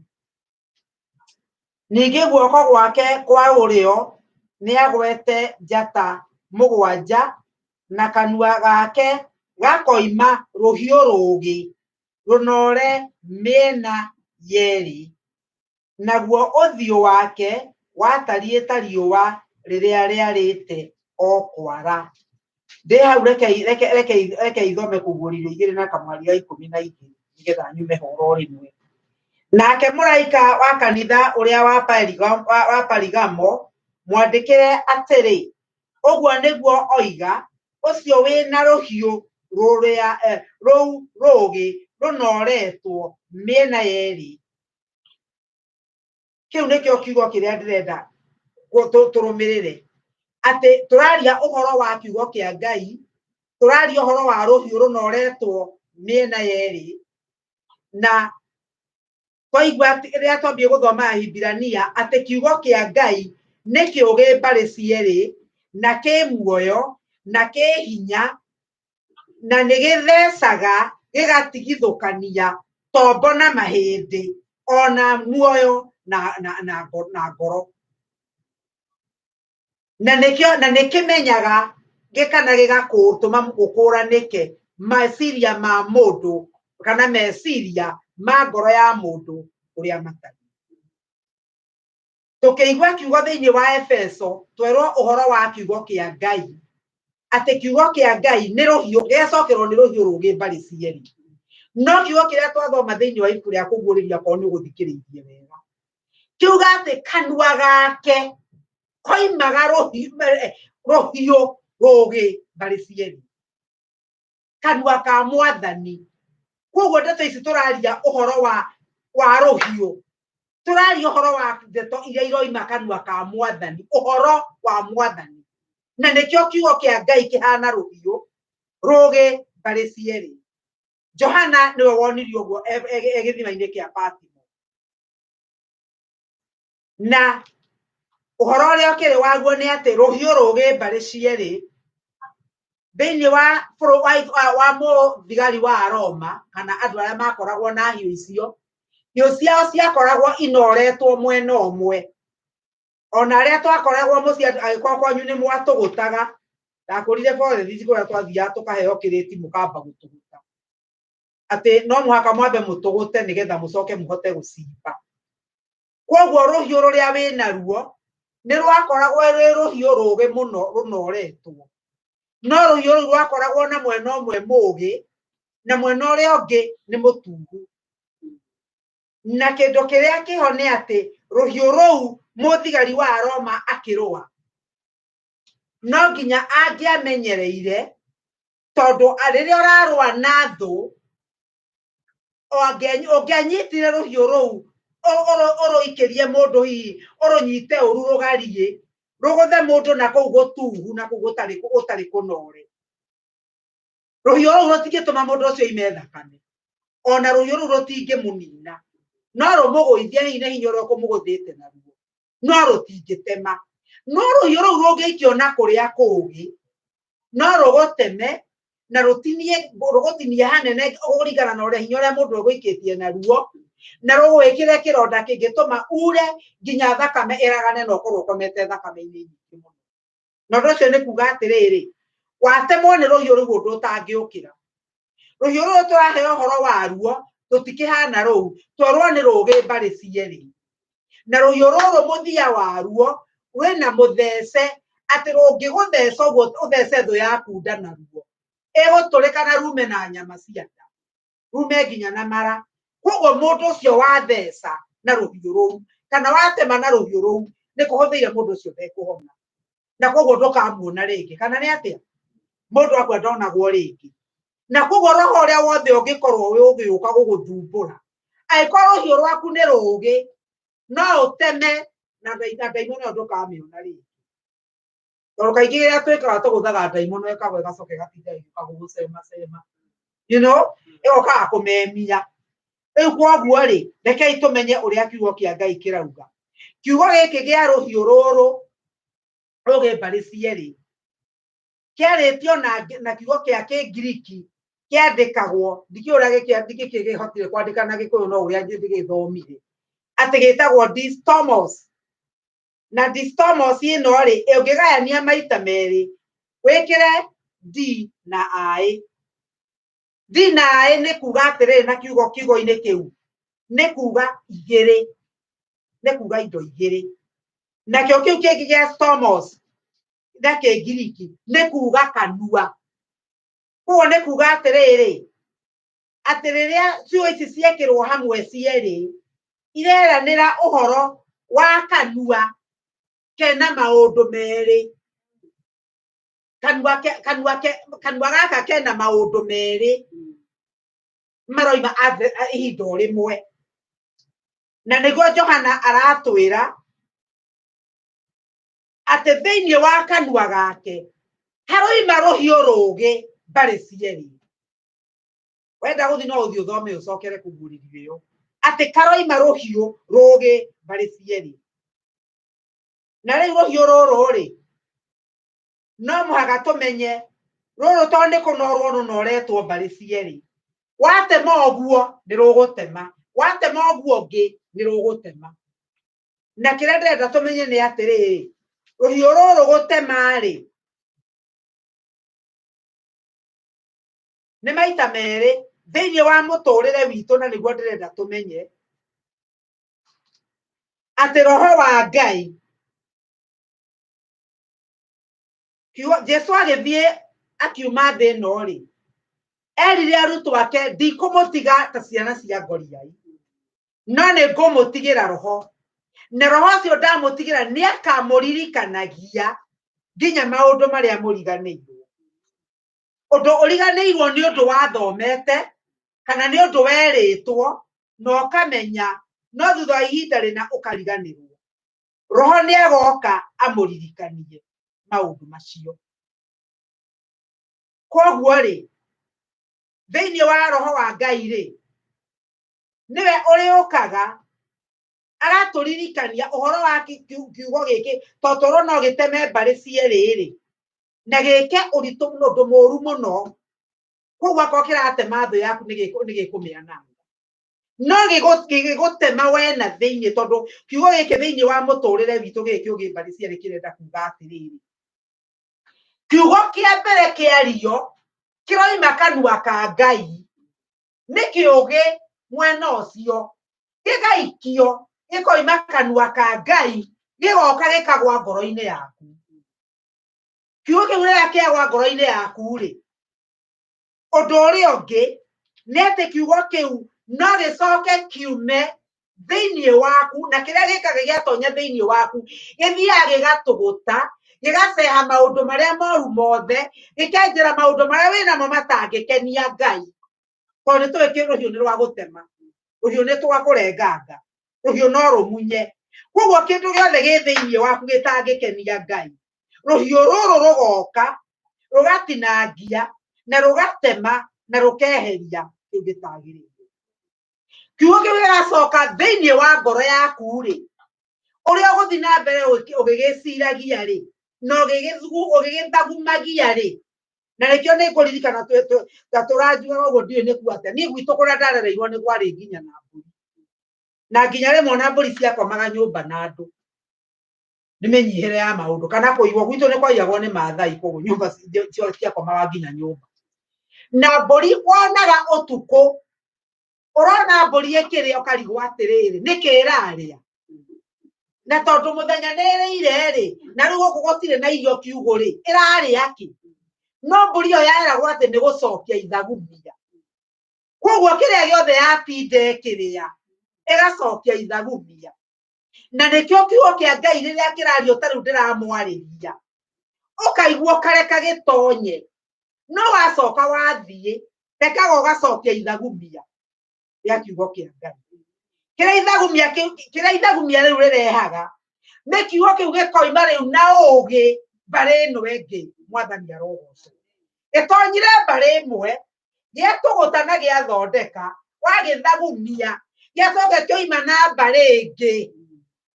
Ningĩ guoko gwake kwa ũrĩo nĩagwete njata 7 na kanua gake gakoima rũhiũ rũũgĩ rũnore mĩena yerĩ, naguo ũthiũ wake watariĩ ta riũa rĩrĩa rĩarĩte o kwara. Ndĩ hau reke ithome Kũguũrĩrio 2 na kamũhari ga 12 nĩgetha nyume horo rĩmwe. Nake mũraika wa kanitha ũrĩa wa Perigamo mwandĩkĩre atĩrĩ, ũguo nĩguo oiga ũcio wĩna rũhiũ rũu rũũgĩ rũnoretwo mĩena yerĩ. Kĩu nĩkĩo kiugo kĩrĩa ndĩrenda tũrũmĩrĩre, atĩ tũraria ũhoro wa kiugo kĩa Ngai, tũraria ũhoro wa rũhiũ rũnoretwo mĩena yerĩ, na twaigua rĩrĩa twambie gũthoma Ahibirania atĩ kiugo kĩa Ngai nĩ kĩũgĩ mbarĩ cierĩ, na kĩ muoyo, na kĩ hinya, na nĩ gĩthecaga Gĩgatigithũkania tombo na mahĩndĩ ona muoyo na na na na ngoro. Na nĩkĩo na nĩkĩmenyaga gĩkana gĩgakũtũma gũkũranĩke meciria ma mũndũ kana meciria ma ngoro ya mũndũ ũrĩa matariĩ. Tũkĩigua kiugo thĩinĩ wa Efeso twerwo ũhoro wa kiugo kĩa Ngai atĩ kiugo kĩa Ngai nĩ rũhiũ gĩgacokerwo nĩ rũhiũ rũgĩ mbarĩ cierĩ. No kiugo kĩrĩa twathoma thĩinĩ wa ibuku rĩa kũguũrĩrio akorwo nĩ ũgũthikĩrĩirie wega kiuga atĩ kanua gake koimaga rũhiũ rũgĩ mbarĩ cierĩ, kanua ka mwathani. Koguo ndeto ici tũraria ũhoro wa rũhiũ, tũraria ũhoro wa ndeto iria iroima kanua ka mwathani, ũhoro wa mwathani. Na nĩkĩo kiugo kĩa Ngai kĩhana rũhiũ rũgĩ mbarĩ cierĩ. Johana nĩwe wonirio ũguo e gĩthima-inĩ kĩa Patimo. Na ũhoro ũrĩa ũkĩrĩ waguo nĩ atĩ rũhiũ rũgĩ mbarĩ cierĩ thĩinĩ wa wa mũthigari wa Roma kana andũ arĩa makoragwo na hiũ icio, hiũ ciao ciakoragwo inoretwo mwena ũmwe. Ona arĩa twakoragwo mũciĩ angĩkorwo kwanyu nĩ mwatũgũtaga, ndakũrire forest kũrĩa twathiaga tũkaheo kĩrĩti mũkamba gũtũgũta, atĩ no mũhaka mwambe mũtũgũte nĩgetha mũcoke mũhote gũcimba. Koguo rũhiũ rũrĩa wĩnaruo nĩ rwakoragwo rwĩ rũhiũ rũgĩ mũno rũnoretwo, no rũhiũ rũu rwakoragwo na mwena ũmwe mũgĩ na mwena ũrĩa ũngĩ nĩ mũtuhu. Na kĩndũ kĩrĩa kĩho nĩ atĩ rũhiũ rũu mũthigari wa Roma akĩrũa no nginya angĩamenyereire, tondũ rĩrĩa ũrarũa na thũ ũngĩanyitire rũhiũ rũu ũrũikĩrie mũndũ, hihi ũrũnyite ũru rũgariĩ rũgũthe mũndũ na kũu gũtuhu na kũu gũtarĩ kũnore, rũhiũ rũu rũtingĩtũma mũndũ ũcio aime thakame, ona rũhiũ rũu rũtingĩmũnina, no rũmũgũithie hihi na hinya ũrĩa ũkũmũgũthĩte naruo, no rũtingĩtema. No rũhiũ rũu rũngĩikio na kũrĩa kũũgĩ no rũgũteme na rũtinie, rũgũtinie hanene kũringana na ũrĩa hinya ũrĩa mũndũ egũikĩtie naruo, na rũgwĩkĩre kĩronda kĩngĩtũma ure nginya thakame ĩragane na ũkorwo ũkomete thakame-inĩ nyingĩ mũno. Na ũndũ ũcio nĩ kuga atĩrĩrĩ, watemwo nĩ rũhiũ rũu ũndũ ũtangĩũkĩra. Rũhiũ rũrũ tũraheo ũhoro waruo tũtikĩhana rũu, twerwo nĩ rũgĩ mbarĩ cierĩ. Na rũhiũ rũrũ mũthia waruo rwĩna mũthece, atĩ rũngĩgũtheca ũguo ũthece thũ yaku nda naruo, ĩgũtũrĩka na rume na nyama cia nda, rume nginya na mara. Koguo mũndũ ũcio watheca na rũhiũ rũu kana watema na rũhiũ rũu nĩ kũhũthĩire mũndũ ũcio ndekũhona, na koguo ndũkamuona rĩngĩ. Kana nĩ atĩa? Mũndũ akua ndonagwo rĩngĩ. Na koguo roho ũrĩa wothe ũngĩkorwo ũgĩũka gũgũthumbũra, angĩkorwo rũhiũ rwaku nĩ rũgĩ no ũteme na ndaimono ĩyo ndũkamĩona rĩngĩ. Tondũ kaingĩ rĩrĩa twĩkaga tũgũthaga ndaimono ĩkagwa ĩgacoka ĩgatinda ĩgĩũka gũgũcemacema, you know, ĩgokaga kũmemia. Rĩu koguo rĩ, rekei tũmenye ũrĩa kiugo kĩa Ngai kĩrauga. Kiugo gĩkĩ gĩa rũhiũ rũrũ rũgĩ mbarĩ cierĩ kĩarĩtio na kiugo kĩa Kĩngiriki kĩandĩkagwo, ndikĩũĩ ũrĩa ndingĩkĩhotire kwandĩka na Gĩkũyũ no ũrĩa ndĩgĩthomire, atĩ gĩtagwo distomos. Na distomos ĩno rĩ, ũngĩgayania maita merĩ wĩkĩre D na I. D na I nĩ kuga atĩrĩrĩ, na kiugo kiugo-inĩ kĩu nĩ kuga igĩrĩ, nĩ kuga indo igĩrĩ. Nakĩo kĩu kĩngĩ gĩa stomos na Kĩngiriki nĩ kuga kanua. Koguo nĩ kuga atĩrĩrĩ, atĩ rĩrĩa ciugo ici ciekĩrwo hamwe cierĩ, ireranĩra ũhoro wa kanua kena maũndũ merĩ. Kanua gaka kena maũndũ merĩ maroima ihinda o rĩmwe. Na nĩguo Johana aratwĩra atĩ thĩinĩ wa kanua gake haroima rũhiũ rũgĩ mbarĩ cierĩ. Wenda gũthiĩ no ũthiĩ ũthome ũcokere kũguũrĩrio ĩyo, atĩ karoima rũhiũ rũgĩ mbarĩ cierĩ. Na rĩu rũhiũ rũrũ rĩ, no mũhaka tũmenye rũrũ tondũ nĩ kũnorwo rũnoretwo mbarĩ cierĩ, Watema ũguo nĩ rũgũtema, watema ũguo ũngĩ nĩ rũgũtema. Na kĩrĩa ndĩrenda tũmenye nĩ atĩrĩrĩ, rũhiũ rũrũ gũtema rĩ, nĩ maita merĩ thĩinĩ wa mũtũrĩre witũ, na nĩguo ndĩrenda tũmenye atĩ roho wa Ngai, kiugo Jesu agĩthiĩ akiuma thĩ ĩno rĩ, erire arutwo ake, ndikũmũtiga ta ciana cia ngoriai, no nĩ ngũmũtigĩra roho, na roho ũcio ndamũtigĩra nĩ akamũririkanagia nginya maũndũ marĩa mũriganĩirwo. Ũndũ ũriganĩirwo nĩ ũndũ wathomete kana nĩ ũndũ werĩtwo na ũkamenya, no thutha wa ihinda rĩna ũkariganĩrwo. Roho nĩ agoka amũririkanie maũndũ macio. Koguo rĩ, thĩinĩ wa roho wa Ngai rĩ, nĩwe ũrĩũkaga agatũririkania ũhoro wa kiugo gĩkĩ, tondũ tũrona no gĩteme mbarĩ cierĩ rĩ, na gĩke ũritũ ũndũ mũru mũno. Koguo akorwo kĩratema thũ yaku nĩ gĩkũmĩananga, no gĩgũtema we na thĩinĩ, tondũ kiugo gĩkĩ thĩinĩ wa mũtũrĩre witũ gĩkĩ ũgĩ mbarĩ cierĩ kĩrenda kuga atĩrĩrĩ, kiugo kĩa mbere kĩario kĩroima kanua ka Ngai nĩ kĩũgĩ mwena ũcio, gĩgaikio gĩkoima kanua ka Ngai gĩgoka gĩkagwa ngoro-inĩ yaku. Kiugo kĩu rĩrĩa kĩagwa ngoro-inĩ yaku rĩ, ũndũ ũrĩa ũngĩ nĩ atĩ kiugo kĩu no gĩcoke kiume thĩinĩ waku, na kĩrĩa gĩkaga gĩatonya thĩinĩ waku gĩthiaga gĩgatũgũta, gĩgaceha maũndũ marĩa moru mothe, gĩkenjera maũndũ marĩa wĩnamo matangĩkenia Ngai. Tondũ nĩ tũĩ rũhiũ nĩ rwa gũtema, rũhiũ nĩ rwa kũrenganga, rũhiũ no rũmunye. Koguo kĩndũ gĩothe gĩ thĩinĩ waku gĩtangĩkenia Ngai, rũhiũ rũrũ rũgoka rũgatinangia na rũgatema na rũkeheria kĩu gĩtagĩrĩire. Kiugo kĩu gĩgacoka thĩinĩ wa ngoro yaku rĩ, ũrĩa ũgũthiĩ na mbere ũgĩgĩciragia rĩ, na ũgĩgĩthagumagia rĩ, na nĩkĩo nĩ ngũririkana ta tũranjugaga ũguo, ndiũĩ nĩ kuo atĩa. Niĩ gwitũ kũrĩa ndarereirwo nĩ kwarĩ nginya na mbũri, na nginya rĩmwe ona mbũri ciakomaga nyũmba na andũ nĩ mĩnyihĩre ya maũndũ kana kũiywo. Gwitũ nĩ kwaiyagwo nĩ Maathai, koguo nyũmba ciakomaga nginya nyũmba na mbũri. Wonaga ũtukũ ũrona mbũri ĩkĩrĩa ũkarigwo atĩrĩrĩ, nĩkĩ ĩrarĩa? Na tondũ mũthenya nĩ ĩrĩire rĩ, na rĩu gũkũ gũtirĩ na irio kiugũ rĩ, ĩrarĩa kĩ? No mbũri ĩyo yeragwo atĩ nĩ gũcokia ithagumia. Koguo kĩrĩa gĩothe yatinda ĩkĩrĩa ĩgacokia ithagumia. Na nĩkĩo kiugo kĩa Ngai rĩrĩa kĩrario ta rĩu ndĩramwarĩria, ũkaigua ũkareka gĩtonye, no wacoka wathiĩ rekaga ũgacokia ithagumia rĩa kiugo kĩa Ngai. Kĩrĩa ithagumia kĩrĩa ithagumia rĩu rĩrehaga nĩ kiugo kĩu gĩkoima rĩu na ũgĩ mbarĩ ĩno ĩngĩ. Mwathani arogocwo. Gĩtonyire mbarĩ ĩmwe, gĩatũgũta na gĩathondeka, wagĩthagumia gĩacoka kĩoima na mbarĩ ĩngĩ.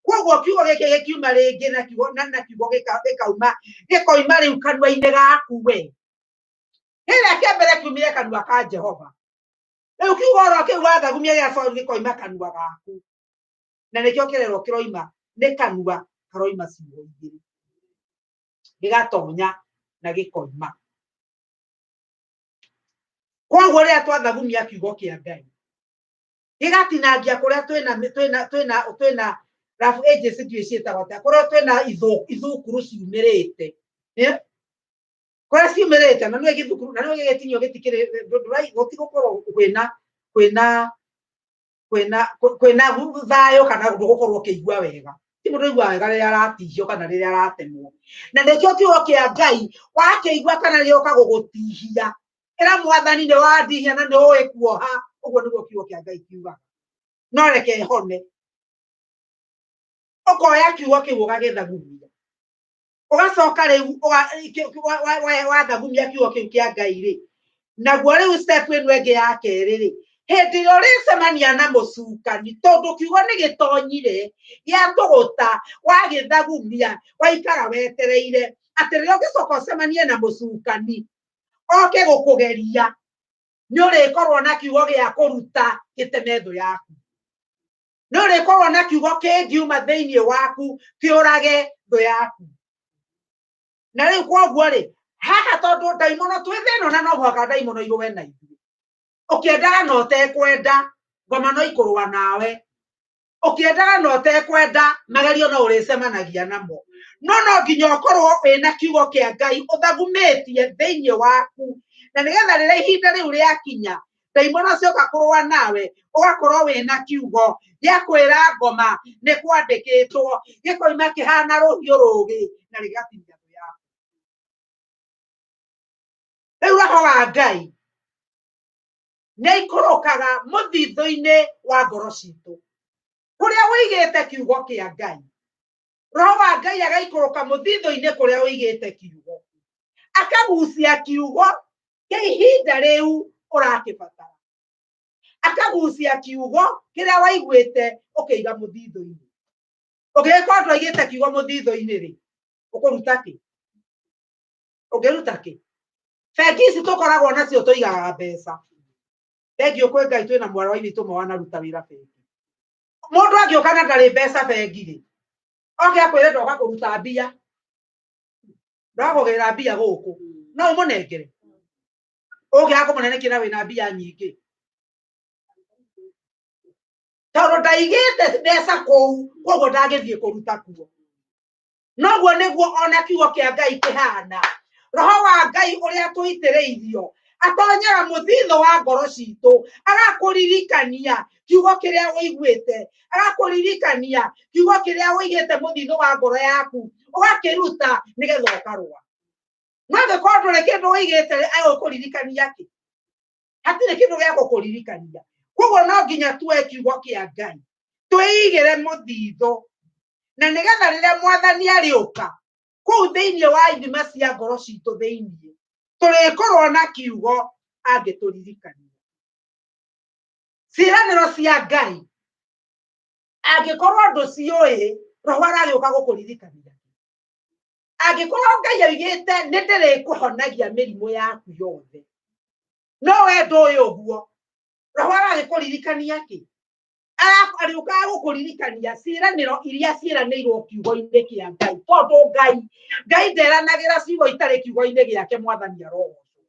Koguo kiugo gĩkĩ gĩkiuma rĩngĩ na kiugo na kiugo gĩkauma gĩkoima rĩu kanua-inĩ gaku we. Kĩrĩa kĩa mbere kiumire kanua ka Jehova, rĩu kiugo oro kĩu wathagumia gĩgacoka gĩkoima kanua gaku, na nĩkĩo kĩrerwo kĩroima nĩ kanua karoima ciugo igĩrĩ, gĩgatonya na gĩkoima. Koguo rĩrĩa twathagumia kiugo kĩa Ngai gĩgatinangia kũrĩa twĩna rough edges, ndiũĩ ciĩtagwo atĩa, kũrĩa twĩna ithukuru ciumĩrĩte, kũrĩa ciumĩrĩte, na nĩwe gĩthukuru na nĩwe gĩgĩtinio gĩtikĩrĩ gũtigũkorwo kwĩna kwĩna kwĩna kwĩna thayũ kana ndũgũkorwo ũkĩigua wega. Ti mũndũ ũiguaga wega rĩrĩa aratihio kana rĩrĩa aratemwo. Na nĩkĩo kiugo kĩa Ngai wakĩigua kana gĩoka gũgũtihia, ĩra Mwathani nĩ wandihia na nĩ ũĩ kuoha. Ũguo nĩguo kiugo kĩa Ngai kiugaga, no reke hone. Ũkoya kiugo kĩu ũgagĩthagumia, ũgacoka rĩu wathagumia kiugo kĩu kĩa Ngai rĩ, naguo rĩu step ĩno ĩngĩ ya kerĩ rĩ, hĩndĩ ĩrĩa ũrĩcemania na mũcukani, tondũ kiugo nĩ gĩtonyire gĩatũgũta, wagĩthagumia, waikara wetereire atĩ rĩrĩa ũngĩcoka ũcemanie na mũcukani oke gũkũgeria, Nĩ ũrĩkorwo na kiugo gĩa kũruta gĩteme thũ yaku. Nĩ ũrĩkorwo na kiugo kĩngiuma thĩinĩ waku kĩũrage thũ yaku. Na rĩu kwoguo rĩ, haha tondũ ndaimono twĩ thĩ ĩno na no mũhaka ndaimono irũe na ithuĩ. Ũkĩendaga na ũtekwenda, ngoma no ikũrũa nawe. Ũkĩendaga na ũtekwenda, magerio no ũrĩcemanagia namo. No no nginya ũkorwo wĩna kiugo kĩa Ngai ũthagumĩtie thĩinĩ waku, na nĩgetha rĩrĩa ihinda rĩu rĩakinya, ndaimono cioka kũrũa nawe, ũgakorwo wĩna kiugo gĩa kwĩra ngoma nĩ kwandĩkĩtwo, gĩkoima kĩhana rũhiũ rũgĩ na rĩgatinia thũ yaku. Rĩu roho wa Ngai nĩ aikũrũkaga mũthithũ-inĩ wa ngoro citũ, kũrĩa ũigĩte kiugo kĩa Ngai. Roho wa Ngai agaikũrũka mũthithũ-inĩ kũrĩa ũigĩte kiugo, akagucia kiugo kĩa ihinda rĩu ũrakĩbatara, akagucia kiugo kĩrĩa waiguĩte ũkĩiga mũthithũ-inĩ. Ũngĩgĩkorwo ndwaigĩte kiugo mũthithũ-inĩ rĩ, ũkũruta kĩ? Ũngĩruta kĩ? Bengi ici tũkoragwo nacio tũigaga mbeca. Thengiũ kwĩ Ngai twĩna mwarĩ wa ithe ũmwe wanaruta wĩra bengi. Mũndũ angĩũka na ndarĩ mbeca bengi rĩ, oke akwĩre ndoka kũruta mbia, ndoka kũgĩra mbia gũkũ, no ũmũnengere? Ũngĩaga kũmũnene kĩra wĩna mbia nyingĩ, tondũ ndaigĩte mbeca kũu, koguo ndangĩthiĩ kũruta kuo. Noguo nĩguo ona kiugo kĩa Ngai kĩhana. Roho wa Ngai ũrĩa tũitĩrĩirio atonyaga mũthithũ wa ngoro citũ, agakũririkania kiugo kĩrĩa ũiguĩte, agakũririkania kiugo kĩrĩa ũigĩte mũthithũ wa ngoro yaku, ũgakĩruta nĩgetha ũkarũa. No angĩkorwo ndũrĩ kĩndũ ũigĩte, agũkũririkania kĩ? Hatirĩ kĩndũ gĩa gũkũririkania. Koguo no nginya tuoe kiugo kĩa Ngai, twĩigĩre mũthithũ, na nĩgetha rĩrĩa mwathani arĩũka kũu thĩinĩ wa ithima cia ngoro citũ thĩinĩ, tũrĩkorwo na kiugo angĩtũririkania. Ciĩranĩro cia Ngai angĩkorwo ndũciũĩ, roho aragĩũka gũkũririkania. Angĩkorwo Ngai oigĩte nĩ ndĩrĩkũhonagia mĩrimũ yaku yothe, no we ndũĩ ũguo, roho aragĩkũririkania kĩ? Arĩũkaga gũkũririkania ciĩranĩro iria ciĩranĩirwo kiugo-inĩ kĩa Ngai, tondũ Ngai nderanagĩra ciugo itarĩ kiugo-inĩ gĩake. Mwathani arogocwo.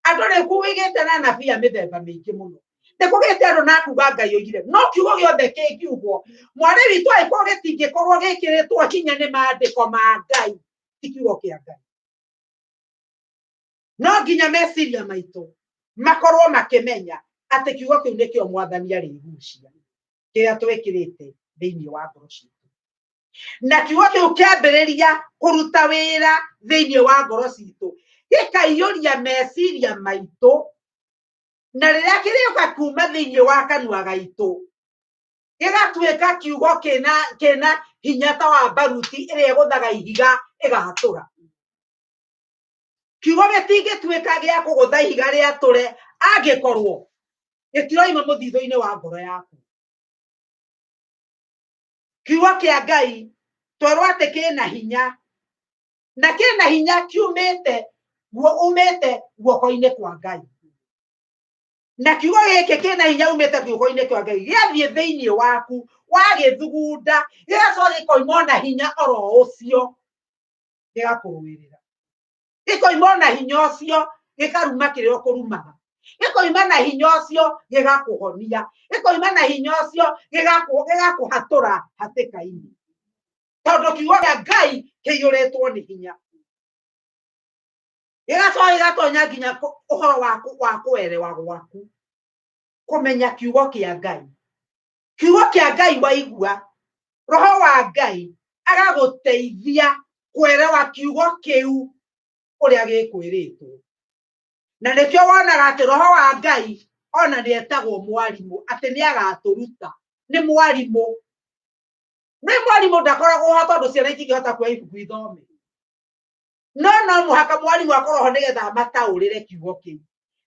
Andũ rĩu kũgĩte na anabii a mĩthemba mĩingĩ mũno, nĩ kũgĩte andũ na kuga Ngai oigire, no kiugo gĩothe kĩngiugwo, mwarĩ witũ, angĩkorwo gĩtingĩkorwo gĩkĩrĩtwo hinya nĩ maandĩko ma Ngai, ti kiugo kĩa Ngai. No nginya meciria maitũ makorwo makĩmenya atĩ kiugo kĩu nĩkĩo mwathani arĩgucia, kĩrĩa twĩkĩrĩte thĩinĩ wa ngoro citũ, na kiugo kĩu kĩambĩrĩria kũruta wĩra thĩinĩ wa ngoro citũ, gĩkaiyũria meciria maitũ, na rĩrĩa kĩrĩũka kuma thĩinĩ wa kanua gaitũ, gĩgatuĩka kiugo kĩna hinya ta wa baruti ĩrĩa ĩgũthaga ihiga ĩgatũra. Kiugo gĩtingĩtuĩka gĩa kũgũtha ihiga rĩatũre angĩkorwo gĩtiroima mũthithũ-inĩ wa ngoro yaku. Kiugo kĩa Ngai twerwo atĩ kĩna hinya, na kĩna hinya kiumĩte umĩte guoko-inĩ kwa Ngai, na kiugo gĩkĩ kĩna hinya umĩte guoko-inĩ kwa Ngai gĩathiĩ thĩinĩ waku, wagĩthugunda, gĩgacoka gĩkoima ona hinya oro ũcio, gĩgakũrũĩrĩra, gĩkoima ona hinya ũcio, gĩkaruma kĩrĩa ũkũrumaga, gĩkoima na hinya ũcio, gĩgakũhonia, gĩkoima na hinya ũcio, gĩgakũhatũra hatĩka-inĩ, tondũ kiugo kĩa Ngai kĩiyũrĩtwo nĩ hinya. Gĩgacoka gĩgatonya nginya ũhoro wa kũerewa gwaku, kũmenya kiugo kĩa Ngai. Kiugo kĩa Ngai waigua, roho wa Ngai agagũteithia kũerewa kiugo kĩu ũrĩa gĩkwĩrĩtwo. Na nĩkĩo wonaga atĩ roho wa Ngai ona nĩ etagwo mwarimũ, atĩ nĩ agatũruta, nĩ mwarimũ. Nĩ mwarimũ ndakoragwo ho tondũ ciana itingĩhota kuoya ibuku ithome, no no mũhaka mwarimũ akorwo ho nĩgetha amataũrĩre kiugo kĩu.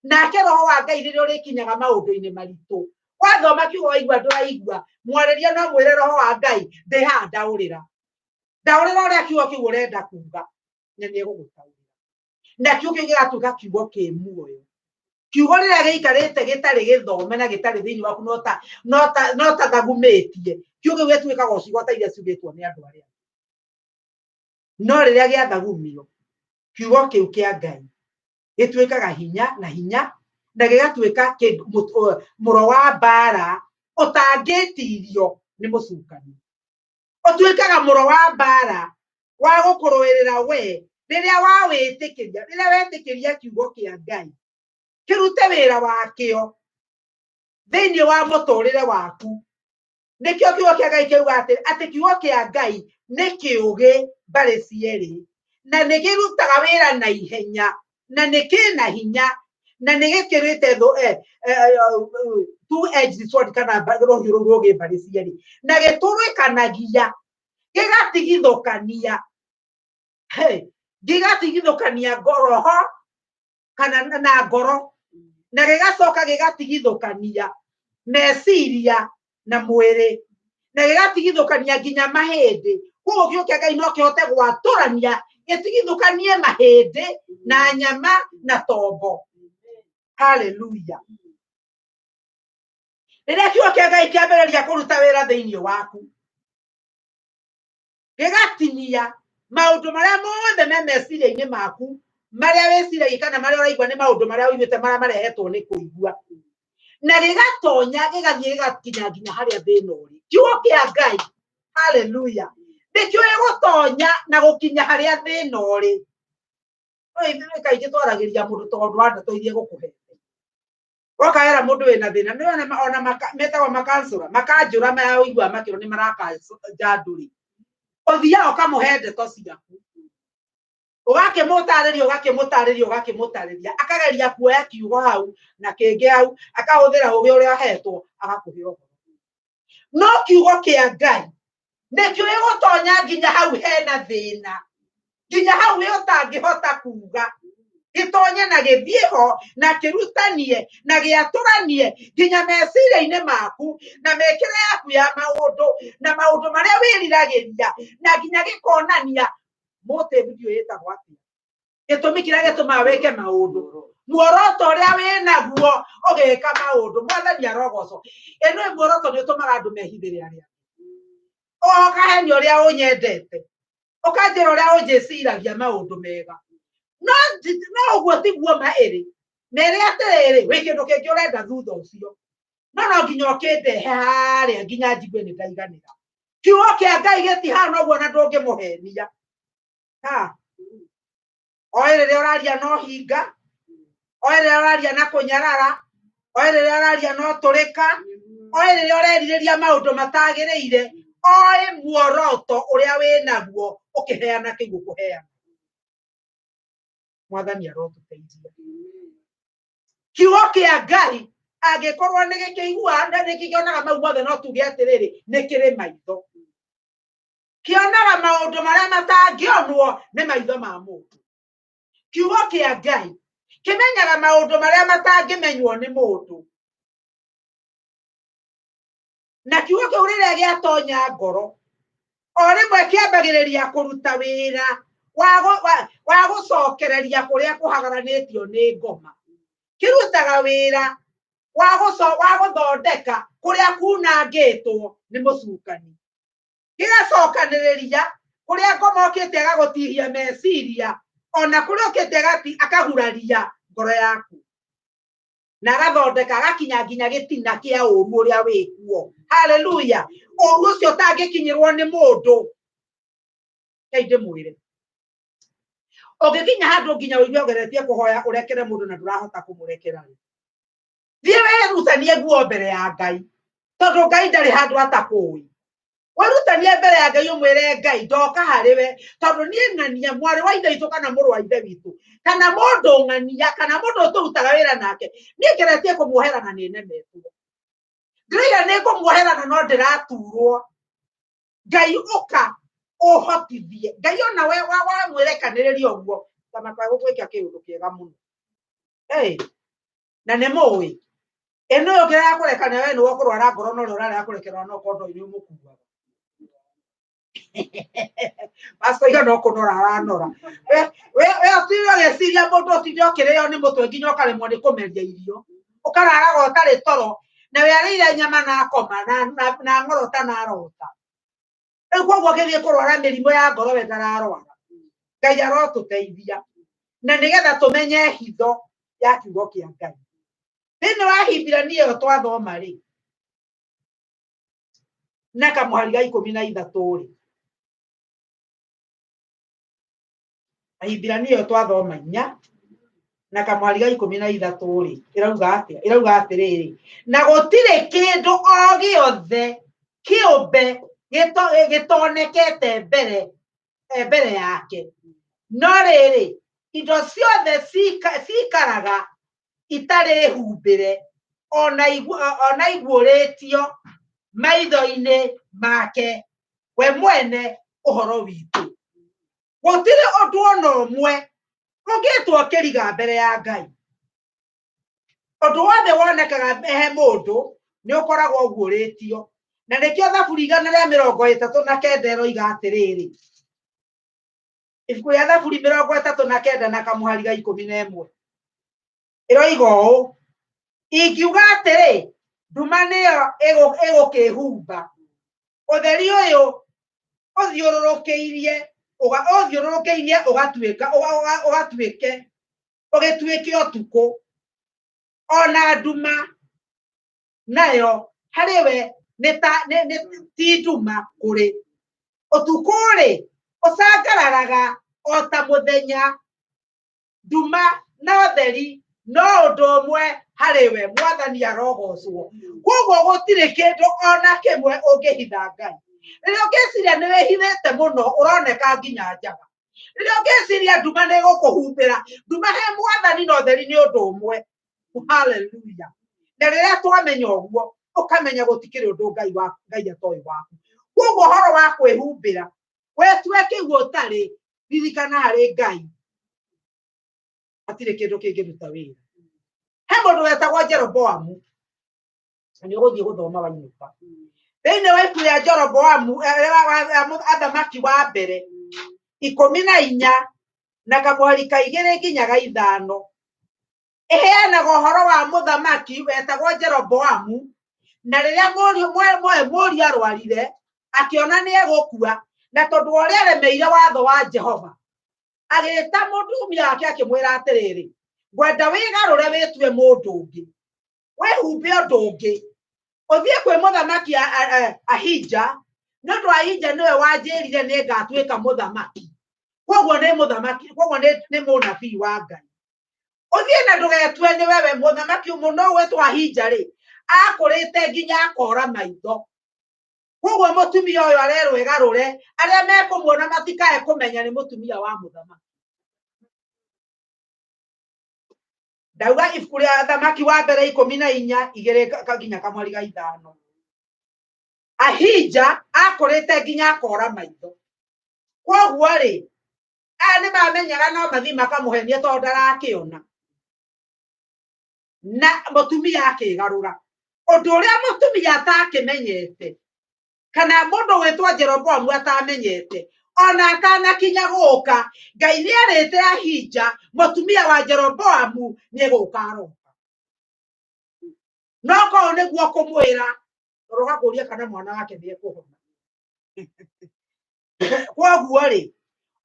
Nake roho wa Ngai rĩrĩa ũrĩkinyaga maũndũ-inĩ maritũ, wathoma kiugo waigua ndũraigua, mwarĩria no mwĩre roho wa Ngai, ndĩ haha, ndaũrĩra, ndaũrĩra ũrĩa kiugo kĩu ũrenda kuga, na nĩ egũgũtaũrĩra, na kiugo kĩu gĩgatuĩka kiugo kĩ muoyo. Kiugo rĩrĩa gĩikarĩte gĩtarĩ gĩthome na gĩtarĩ thĩinĩ waku no ta thagumĩtie, kiugo kĩu gĩtuĩkaga o ciugo ta iria ciugĩtwo nĩ andũ arĩa. No rĩrĩa gĩathagumio, kiugo kĩu kĩa Ngai gĩtuĩkaga hinya na hinya, na gĩgatuĩka mũro wa mbara ũtangĩtirio nĩ mũcukani. Ũtuĩkaga mũro wa mbara wa gũkũrũĩrĩra we rĩrĩa wawĩtĩkĩria, rĩrĩa wetĩkĩria kiugo kĩa Ngai kĩrute wĩra wakĩo thĩinĩ wa mũtũrĩre waku. Nĩkĩo kiugo kĩa Ngai kĩuga atĩ kiugo kĩa Ngai nĩ kĩũgĩ mbarĩ cierĩ, na nĩ kĩrutaga wĩra na ihenya, na nĩ kĩna hinya, na nĩ gĩkĩrĩte two-edged sword kana rũhiũ rũu rũgĩ mbarĩ cierĩ, na gĩtũrĩkanagia, gĩgatigithũkania, gĩgatigithũkania roho kana na ngoro, na gĩgacoka gĩgatigithũkania meciria na mwĩrĩ, na gĩgatigithũkania nginya mahĩndĩ. Koguo kiugo kĩa Ngai no kĩhote gwatũrania, gĩtigithũkanie mahĩndĩ na nyama na tombo. Haleluya. Rĩrĩa kiugo kĩa Ngai kĩambĩrĩria kũruta wĩra thĩinĩ waku, gĩgatinia maũndũ marĩa mothe me meciria-inĩ maku, marĩa wĩciragia kana marĩa ũraigua nĩ maũndũ marĩa ũiguĩte marĩa marehetwo nĩ kũigua, na gĩgatonya gĩgathiĩ gĩgakinya nginya harĩa thĩna ũrĩ. Kiugo kĩa Ngai, haleluya, nĩkĩo gĩgũtonya na gũkinya harĩa thĩna ũrĩ. No ithuĩ kaingĩ twaragĩria mũndũ tondũ wa ndeto iria egũkũhe. Woka wera mũndũ wĩna thĩna, nĩ ona metagwo makansũra, makanjũra maya ũiguaga makĩrwo nĩ marakanja andũ rĩ. Ũthiaga ũkamũhe ndeto ciaku, ũgakĩmũtarĩria, ũgakĩmũtarĩria, ũgakĩmũtarĩria, akageria kuoya kiugo hau na kĩngĩ hau, akahũthĩra ũgĩ ũrĩa ahetwo, agakũhe ũhoro. No kiugo kĩa Ngai nĩkĩo gĩgũtonya nginya hau hena thĩna, nginya hau we ũtangĩhota kuga, gĩtonye na gĩthiĩ ho na kĩrutanie na gĩatũranie nginya meciria-inĩ maku na mĩkĩre yaku ya maũndũ na maũndũ marĩa wĩriragĩria, na nginya gĩkonania motive ndiũĩ ĩtagwo atĩa, gĩtũmi kĩrĩa gĩtũmaga wĩke maũndũ, muoroto ũrĩa wĩnaguo ũgĩka maũndũ. Mwathani arogocwo. Ĩno muoroto nĩ ũtũmaga andũ mehithĩre arĩa ũkahenia ũrĩa ũnyendete, ũkanjĩra ũrĩa ũnjĩciragia maũndũ mega, no ũguo tiguo ma ĩrĩ mere atĩrĩrĩ, wĩ kĩndũ kĩngĩ ũrenda thutha ũcio, no no nginya ũkĩndehe harĩa nginya njigue nĩ ndaiganĩra. Kiugo kĩa Ngai gĩtihana ũguo na ndũngĩmũhenia. Oĩ rĩrĩa ũraria no hinga, oĩ rĩrĩa ũraria na kũnyarara, oĩ rĩrĩa ũraria no tũrĩka, oĩ rĩrĩa ũrerirĩria maũndũ matagĩrĩire, oĩ muoroto ũrĩa wĩnaguo ũkĩheana kĩu ũkũheana. Mwathani arotũteithia. Kiugo kĩa Ngai angĩkorwo nĩ gĩkĩiguaga na nĩ kĩonaga mau mothe, no tuge atĩrĩrĩ, nĩ kĩrĩ maitho. Kĩonaga maũndũ marĩa matangĩonwo nĩ maitho ma mũndũ. Kiugo kĩa Ngai kĩmenyaga maũndũ marĩa matangĩmenywo nĩ mũndũ. Na kiugo kĩu rĩrĩa gĩatonya ngoro, o rĩmwe kĩambagĩrĩria kũruta wĩra wa gũcokereria kũrĩa kũhagaranĩtio nĩ ngoma. Kĩrutaga wĩra wa gũthondeka kũrĩa kunangĩtwo nĩ mũcukani. Gĩgacokanĩrĩria kũrĩa ngoma ũkĩte agagũtihia meciria, ona kũrĩa ũkĩte akahuraria ngoro yaku, na agathondeka agakinya nginya gĩtina kĩa ũru ũrĩa wĩkuo. Haleluya. Ũru ũcio ũtangĩkinyĩrwo nĩ mũndũ. Ngai ndĩmwĩre, ũngĩkinya handũ nginya ũigue ũgeretie kũhoya ũrekere mũndũ na ndũrahota kũmũrekera, thiĩ wĩrutanie nguo mbere ya Ngai, tondũ Ngai ndarĩ handũ atakũĩ. Wĩrutanie mbere ya Ngai ũmwĩre Ngai ndoka harĩ we, tondũ niĩ ng'ania mwarĩ wa ithe witũ kana mũrũ wa ithe witũ kana mũndũ ng'ania kana mũndũ tũrutaga wĩra nake, niĩ ngeretie kũmuohera na nĩ nemetwo, ndĩraiga nĩ ngũmuohera na no ndĩraturwo. Ngai ũka ũhotithie. Ngai ona we wamwĩrekanĩrĩria ũguo ta makagũgwĩka kĩũndũ kĩega mũno. Na nĩ mũĩ ĩno ũngĩrega kũrekana we nĩwe ũkũrwara ngoro, no ũrĩa ũrarega kũrekerwo no kondo nĩ ũmũkuaga. Pastor no kũnora aranora. We we ũtinde ũgĩciria mũndũ ũtinde ũkĩrĩo nĩ mũtwe nginya ũkaremwo nĩ kũmeria irio. Ũkararaga ũtarĩ toro na we arĩire nyama na akoma na ng'orota na arota. Rĩu koguo akĩthiĩ kũrwara mĩrimũ ya ngoro we ndararwara. Ngai arotũteithia na nĩgetha tũmenye hitho ya kiugo kĩa Ngai. Thĩinĩ wa Hibirania ĩyo twathoma rĩ, na kamũhari ga 13 rĩ, Ahibirania ĩyo twathoma 4 na kamũhari ga 13 rĩ, ĩrauga atĩa? Ĩrauga atĩrĩrĩ, na gũtirĩ kĩndũ o gĩothe kĩũmbe gĩtonekete mbere yake, no rĩrĩ, indo ciothe cikaraga itarĩ humbĩre ona iguũrĩtio maitho-inĩ make we mwene ũhoro witũ. Gũtirĩ ũndũ ona ũmwe ũngĩtwo kĩriga mbere ya Ngai. Ũndũ wothe wonekaga he mũndũ nĩ ũkoragwo ũguũrĩtio, na nĩkĩo Thaburi 139 ĩroiga atĩrĩrĩ, ibuku rĩa Thaburi 39 na kamũhari ga 11 ĩroiga ũũ, ingiuga atĩrĩ, nduma nĩyo ĩgũkĩhumba, ũtheri ũyũ ũthiũrũrũkĩirie ũgatuĩka ũgatuĩke ũgĩtuĩke ũtukũ, ona nduma nayo harĩ we nĩ ti nduma kũrĩ. Ũtukũ-rĩ, ũcangararaga o ta mũthenya, nduma na ũtheri no ũndũ ũmwe harĩ we. Mwathani arogocwo. Koguo gũtirĩ kĩndũ ona kĩmwe ũngĩhitha Ngai. Rĩrĩa ũngĩciria nĩ wĩhithĩte mũno, ũroneka nginya njaga. Rĩrĩa ũngĩciria nduma nĩ ĩgũkũhumbĩra, nduma he Mwathani na ũtheri nĩ ũndũ ũmwe. Hallelujah. Na rĩrĩa twamenya ũguo, ũkamenya gũtikĩrĩ ũndũ Ngai wa Ngai atoĩ waku. Koguo ũhoro wa kwĩhumbĩra, wetue kĩu ũtarĩ, ririkana harĩ Ngai hatirĩ kĩndũ kĩngĩruta wĩra. He mũndũ wetagwo Jeroboamu, na nĩ ũgũthiĩ gũthoma wainũka. Thĩinĩ wa ibuku rĩa Jeroboamu, athamaki wa mbere 14 na kamũhari ka 2 nginya ga 5, ĩheanaga ũhoro wa mũthamaki wetagwo Jeroboamu, na rĩrĩa mũriũ arwarire, akĩona nĩ egũkua, na tondũ wa ũrĩa aremeire watho wa Jehova, agĩta mũtumia wake akĩmwĩra atĩrĩrĩ, ngwenda wĩgarũre wĩtue mũndũ ũngĩ, wĩhumbe ũndũ ũngĩ, ũthiĩ kwĩ mũthamaki Ahija, nĩ ũndũ Ahija nĩwe wanjĩrire nĩ ngatuĩka mũthamaki, koguo nĩ mũthamaki, koguo nĩ mũnabii wa Ngai. Ũthiĩ na ndũgetue nĩ wewe mũthamaki mũno gwĩtwo Ahija rĩ, akũrĩte nginya akora maitho. Koguo mũtumia ũyũ arerwo ĩgarũre, arĩa mekũmuona matikae kũmenya nĩ mũtumia wa mũthamaki. Ndauga ibuku rĩa Athamaki wa mbere 14 2 nginya kamweri ga 5. Ahija akũrĩte nginya akora maitho. Koguo rĩ, aya nĩ mamenyaga no mathiĩ makamũhenia tondũ ndarakĩona. Na mũtumia akĩgarũra. Ũndũ ũrĩa mũtumia atakĩmenyete, kana mũndũ gwĩtwo Jeroboamu atamenyete, ona atanakinya gũka, Ngai nĩ arĩte Ahija, mũtumia wa Jeroboamu nĩ gũka aroka. No korwo nĩguo kũmwĩra, ũroka kũria kana mwana wake nĩ ekũhona. Koguo rĩ,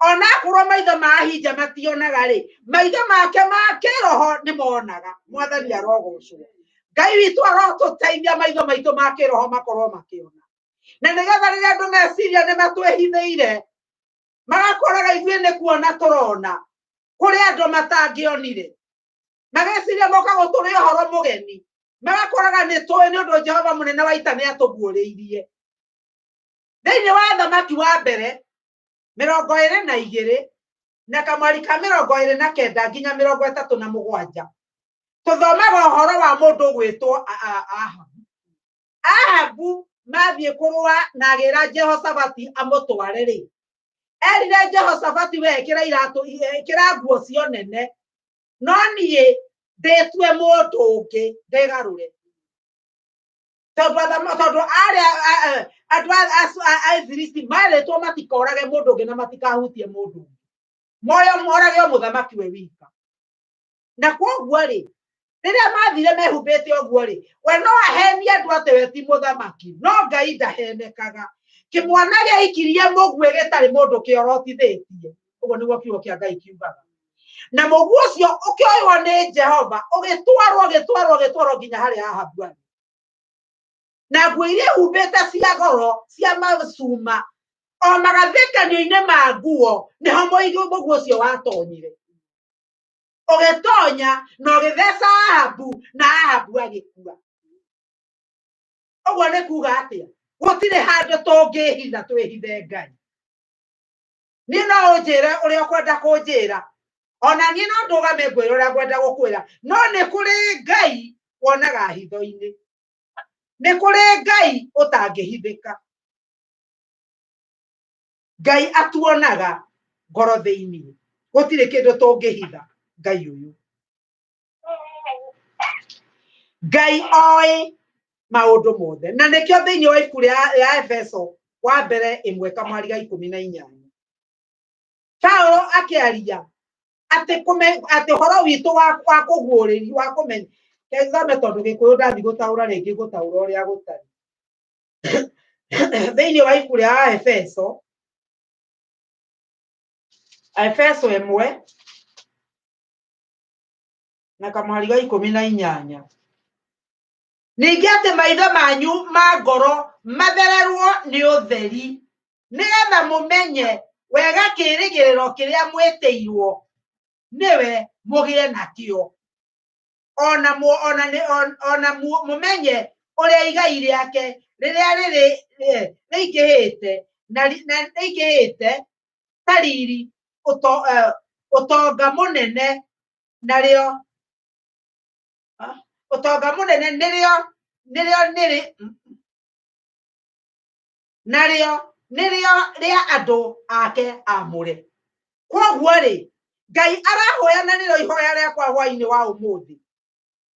ona akorwo maitho ma Ahija mationaga rĩ, maitho make ma kĩroho nĩ monaga. Mwathani arogocwo. Ngai witũ arotũteithia maitho maitũ ma kĩroho makorwo makĩona. Na nĩgetha rĩrĩa andũ meciria nĩ matwĩhithĩire, magakoraga ithuĩ nĩ kuona tũrona, kũrĩ andũ matangĩonire. Mageciria moka gũtũrĩa ũhoro mũgeni, magakoraga nĩ tũĩ nĩ ũndũ Jehova mũnene wa ita nĩ atũguũrĩirie. Thĩinĩ wa Athamaki wa mbere 22 na kamwari ka 29 nginya 37, tũthomaga ũhoro wa mũndũ ũgwĩtwo Ahabu. Ahabu mathiĩ kũrũa na agĩra Jehoshafati amũtware rĩ, erire Jehoshafati we ĩkĩra iratũ, ĩkĩra nguo cio nene, no niĩ ndĩtue mũndũ ũngĩ ndĩgarũre. Tondũ Andũ a Afilisti marĩtwo matikorage mũndũ ũngĩ na matikahutie mũndũ ũngĩ, moyo morage o mũthamaki we wika. Na kwoguo rĩ, rĩrĩa mathire mehumbĩte ũguo rĩ, we no ahenie andũ atĩ we ti mũthamaki, no Ngai ndahenekaga. Kĩmwana gĩaikirie mũguĩ gĩtarĩ mũndũ kĩorotithĩtie, ũguo nĩguo kiugo kĩa Ngai kiugaga. Na mũguĩ ũcio ũkĩoywo nĩ Jehova ũgĩtwarwo ũgĩtwarwo ũgĩtwarwo nginya harĩa Ahabu arĩ. Na nguo iria ehumbĩte cia goro cia macuma o magathĩkanio-inĩ ma nguo nĩho mũguĩ ũcio watonyire, ũgĩtonya na ũgĩtheca Ahabu, na Ahabu agĩkua. Ũguo nĩ kuga atĩa? Gũtirĩ handũ tũngĩhitha twĩhithe Ngai. Niĩ no ũnjĩre ũrĩa ũkwenda kũnjĩra, ona niĩ no ndũgame ngwĩre ũrĩa ngwenda gũkwĩra, no nĩ kũrĩ Ngai wonaga hitho-inĩ, nĩ kũrĩ Ngai ũtangĩhithĩka. Ngai atuonaga ngoro thĩinĩ, gũtirĩ kĩndũ tũngĩhitha Ngai ũyũ. Ngai oĩ maũndũ mothe, na nĩkĩo thĩinĩ wa ibuku rĩa Efeso wa mbere ĩmwe kamwari ga 18 Paulo akĩaria atĩ atĩ ũhoro witũ wa kũguũrĩrio wa kũmenya. Thome tondũ Gĩkũyũ ndathi gũtaũra rĩngĩ, gũtaũra ũrĩa gũtarĩ. Thĩinĩ wa ibuku rĩa Efeso, Efeso ĩmwe na kamwari ga 18, ningĩ atĩ maitho manyu ma ngoro mathererwo nĩ ũtheri, nĩgetha mũmenye wega kĩĩrĩgĩrĩro kĩrĩa mwĩtĩirwo nĩwe mũgĩe nakĩo, ona mũmenye ũrĩa igai rĩake rĩrĩa rĩrĩ rĩingĩhĩte na rĩingĩhĩte ta riri ũtonga mũnene, narĩo ũtonga mũnene nĩrĩo nĩrĩo nĩrĩ narĩo nĩrĩo rĩa andũ ake amũre. Kwoguo rĩ, Ngai arahoya, na nĩrĩo ihoya rĩakwa hwainĩ wa ũmũthĩ,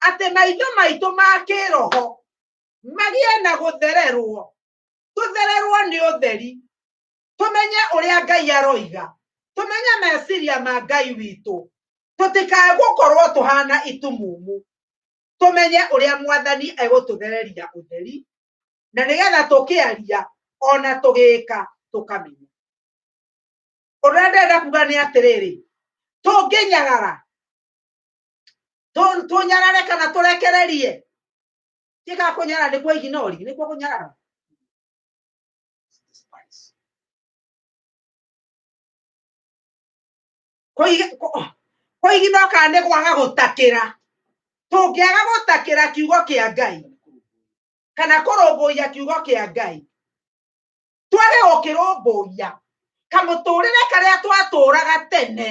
atĩ maitho maitũ ma kĩroho magĩe na gũthererwo, tũthererwo nĩ ũtheri, tũmenye ũrĩa Ngai aroiga, tũmenye meciria ma Ngai witũ, tũtikae gũkorwo tũhana itumumu, tũmenye ũrĩa Mwathani egũtũthereria ũtheri, na nĩgetha tũkĩaria ona tũgĩka tũkamenya. Ũrĩa ndĩrenda kuga nĩ atĩrĩrĩ, tũngĩnyarara, tũnyarare kana tũrekererie, kĩga kũnyarara nĩkuo ignore, nĩkuo kũnyarara. Kũigino kana nĩ kwaga gũtakĩra. Tũngĩaga gũtakĩra kiugo kĩa Ngai kana kũrũmbũiya kiugo kĩa Ngai, twage gũkĩrũmbũiya, kamũtũrĩre karĩa twatũraga tene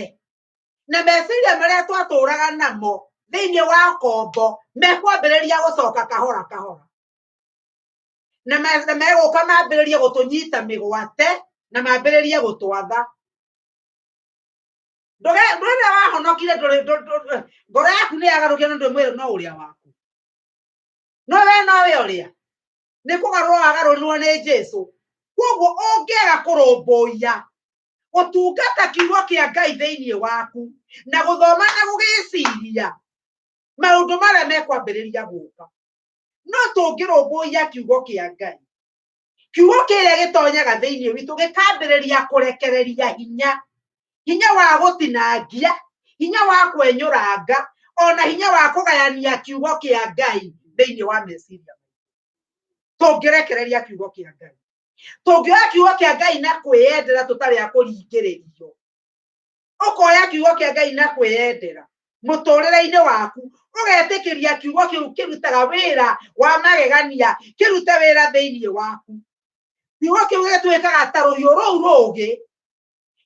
na meciria marĩa twatũraga namo thĩinĩ wa kombo mekwambĩrĩria gũcoka kahora kahora, na megũka mambĩrĩrie gũtũnyita mĩgwate na mambĩrĩrie gũtwatha. Ndũrĩa wahonokire, ngoro yaku nĩ yagarũkire, na ndũrĩ mwĩrĩ no ũrĩa waku, no we nowe ũrĩa nĩ kũgarũrwo wagarũrirwo nĩ Jesu. Koguo ũngĩaga kũrũmbũiya gũtungata kiugo kĩa Ngai thĩinĩ waku na gũthoma na gũgĩciria maũndũ marĩa mekwambĩrĩria gũka, no tũngĩrũmbũiya kiugo kĩa Ngai, kiugo kĩrĩa gĩtonyaga thĩinĩ witũ gĩkambĩrĩria kũrekereria hinya, hinya wa gũtinangia, hinya wa kwenyũranga, ona hinya wa kũgayania kiugo kĩa Ngai thĩinĩ wa meciria. Tũngĩrekereria kiugo kĩa Ngai, tũngĩoya kiugo kĩa Ngai na kwĩyendera tũtarĩ a kũringĩrĩrio, ũkoya kiugo kĩa Ngai na kwĩyendera mũtũrĩre-inĩ waku, ũgetĩkĩria kiugo kĩu kĩrutaga wĩra wa magegania kĩrute wĩra thĩinĩ waku. Kiugo kĩu gĩtuĩkaga ta rũhiũ rũu rũũgĩ,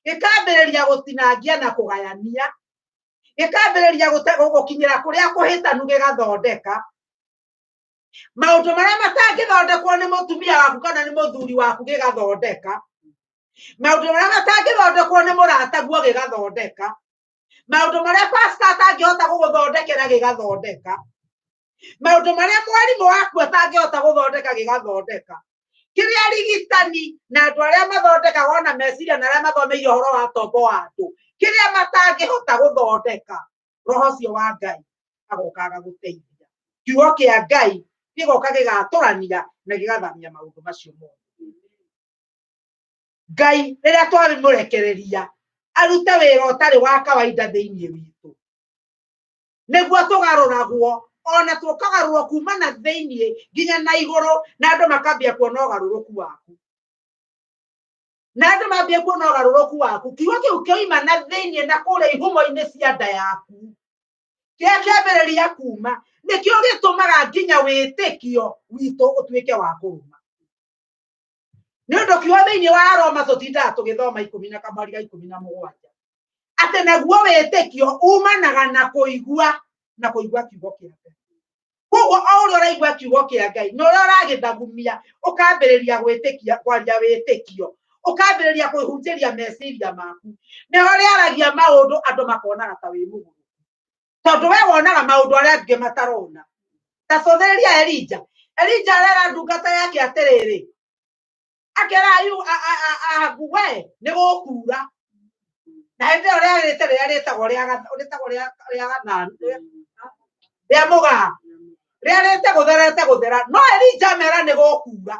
gĩkambĩrĩria gũtinangia na kũgayania, gĩkambĩrĩria gũkinyĩra kũrĩa kũhĩtanu, gĩgathondeka maũndũ marĩa matangĩthondekwo nĩ mũtumia waku kana nĩ mũthuri waku, gĩgathondeka maũndũ marĩa matangĩthondekwo nĩ mũrataguo, gĩgathondeka maũndũ marĩa pastor atangĩhota gũgũthondekera, gĩgathondeka maũndũ marĩa mwarimũ waku atangĩhota gũthondeka, gĩgathondeka. Kĩrĩa arigitani na andũ arĩa mathondekaga ona meciria na arĩa mathomeire ũhoro wa tombo wa andũ, kĩrĩa matangĩhota gũthondeka, roho ũcio wa Ngai agoka agagũteithia. Kiugo kĩa Ngai gĩgoka gĩgatũrania na gĩgathamia maũndũ macio mothe. Ngai rĩrĩa twamũrekereria arute wĩra ũtarĩ wa kawaida thĩinĩ witũ, nĩguo tũgarũragwo ona tũkagarũrwo kuma na thĩinĩ nginya na igũrũ, na andũ makambia kuona ũgarũrũku waku, na andũ mambia kuona ũgarũrũku waku. Kiugo kĩu kĩoima na thĩinĩ na kũrĩa ihumo-inĩ cia nda yaku, kĩrĩa kĩambĩrĩria kuma nĩkĩo gĩtũmaga nginya wĩtĩkio witũ ũtuĩke wa kũrũma. Nĩ ũndũ kiugo thĩinĩ wa Roma tũtindaga tũgĩthoma ikũmi na kamweri ga 17, atĩ naguo wĩtĩkio umanaga na kũigua, na kũigua kiugo kĩa Ngai. Koguo o ũrĩa ũraigua kiugo kĩa Ngai na ũrĩa ũragĩthagumia, ũkambĩrĩria gwĩtĩkia, kwaria wĩtĩkio, ũkambĩrĩria kwĩhunjĩria meciria maku, nĩho rĩaragia maũndũ andũ makonaga ta wĩ mũgũrũ, tondũ we wonaga maũndũ arĩa angĩ matarona. Ta cũthĩrĩria Elija. Elija arera ndungata yake atĩrĩrĩ, akera Ahabu, we nĩ gũkura. Na hĩndĩ ĩyo rĩarĩte rĩrĩa rĩtagwo rĩtagwo rĩa gathano, rĩa mũgaa, rĩarĩte gũtherete gũthera, no Elija amera nĩ gũkura.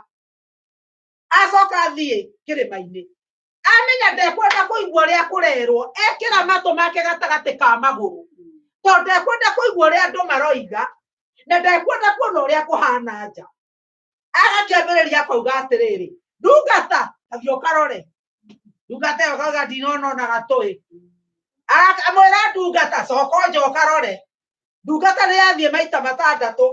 Acoka athiĩ kĩrĩma-inĩ, amenya ndekwenda kũigua ũrĩa kũrerwo, ekĩra matũ make gatagatĩ ka magũrũ, tondũ ndekwenda kũigua ũrĩa andũ maroiga na ndekwenda kuona ũrĩa kũhana nja. Agakĩambĩrĩria akauga atĩrĩrĩ, ndungata, athiĩ ũkarore. Ndungata ĩyo akauga ndinona ona gatũĩ. Amwĩra ndungata, coka nja ũkarore. Ndungata nĩ yathiĩ maita matandatũ,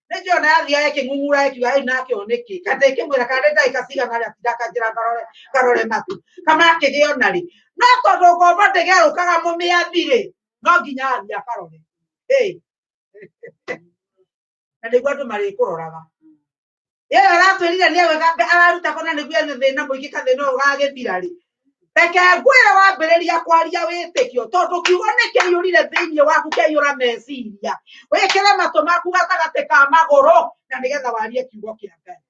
nĩnjũĩ ona yathiaga ĩkĩng'ung'ura ĩkiuga rĩu nake ũyũ nĩkĩ, kana ĩkĩmwĩra kana nĩ ndagĩka cigana arĩa atinda akanjĩra ngarore ngarore matu, kana akĩgĩa ona rĩ. No tondũ ngombo ndĩgerũkaga mũmĩathi rĩ, no nginya athiĩ akarore. Ĩ, na nĩguo andũ marĩkũroraga. Ĩyo aratwĩrire nĩ egwĩka, araruta kũna nĩguo ethe thĩna mũingĩ, kathĩna ũyũ ũgagĩthira rĩ. Reke ngwĩre wambĩrĩria kwaria wĩtĩkio, tondũ kiugo nĩ kĩaiyũrire thĩinĩ waku, kĩaiyũra meciria. Wĩkĩre matũ maku gatagatĩ ka magũrũ, na nĩgetha warie kiugo kĩa Ngai.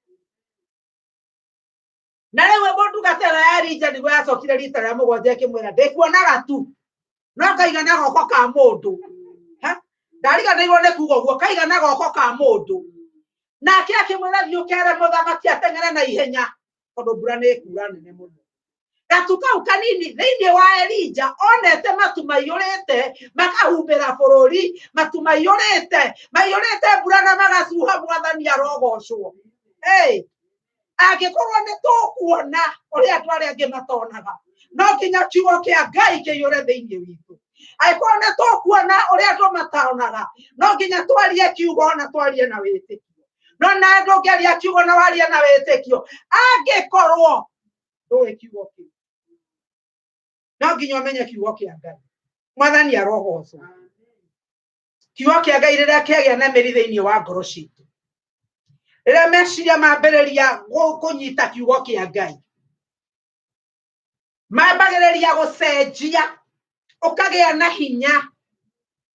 Na rĩu mũndungata ĩno ya Elija nĩguo yacokire rita rĩa mũgwanja ĩkĩmwĩra, ndĩkuonaga tu, no kaigana goko ka mũndũ. Ha? Ndariganĩirwo nĩ kuga ũguo, kaigana goko ka mũndũ. Nake akĩmwĩra, thiĩ ũkere mũthamaki ateng'ere na ihenya, tondũ mbura nĩ ĩkura nene mũno. Gatu kau kanini thĩinĩ wa Elija onete matu maiyũrĩte makahumbĩra bũrũri, matu maiyũrĩte, maiyũrĩte mbura na magacuha, mwathani arogocwo. Hey, angĩkorwo nĩ tũkuona ũrĩa andũ arĩa angĩ matonaga, no nginya kiugo kĩa Ngai kĩiyũre thĩinĩ witũ. Angĩkorwo nĩ tũkuona ũrĩa andũ matonaga, no nginya twarie kiugo na twarie na wĩtĩkio. No na ndũngĩaria kiugo na warie na wĩtĩkio angĩkorwo ndũĩ kiugo kĩu. No nginya ũmenye kiugo kĩa Ngai. Mwathani arogocwo. Kiugo kĩa Ngai rĩrĩa kĩagĩa na mĩri thĩinĩ wa ngoro citũ, rĩrĩa meciria mambĩrĩria kũnyita kiugo kĩa Ngai, mambagĩrĩria gũcenjia, ũkagĩa na hinya,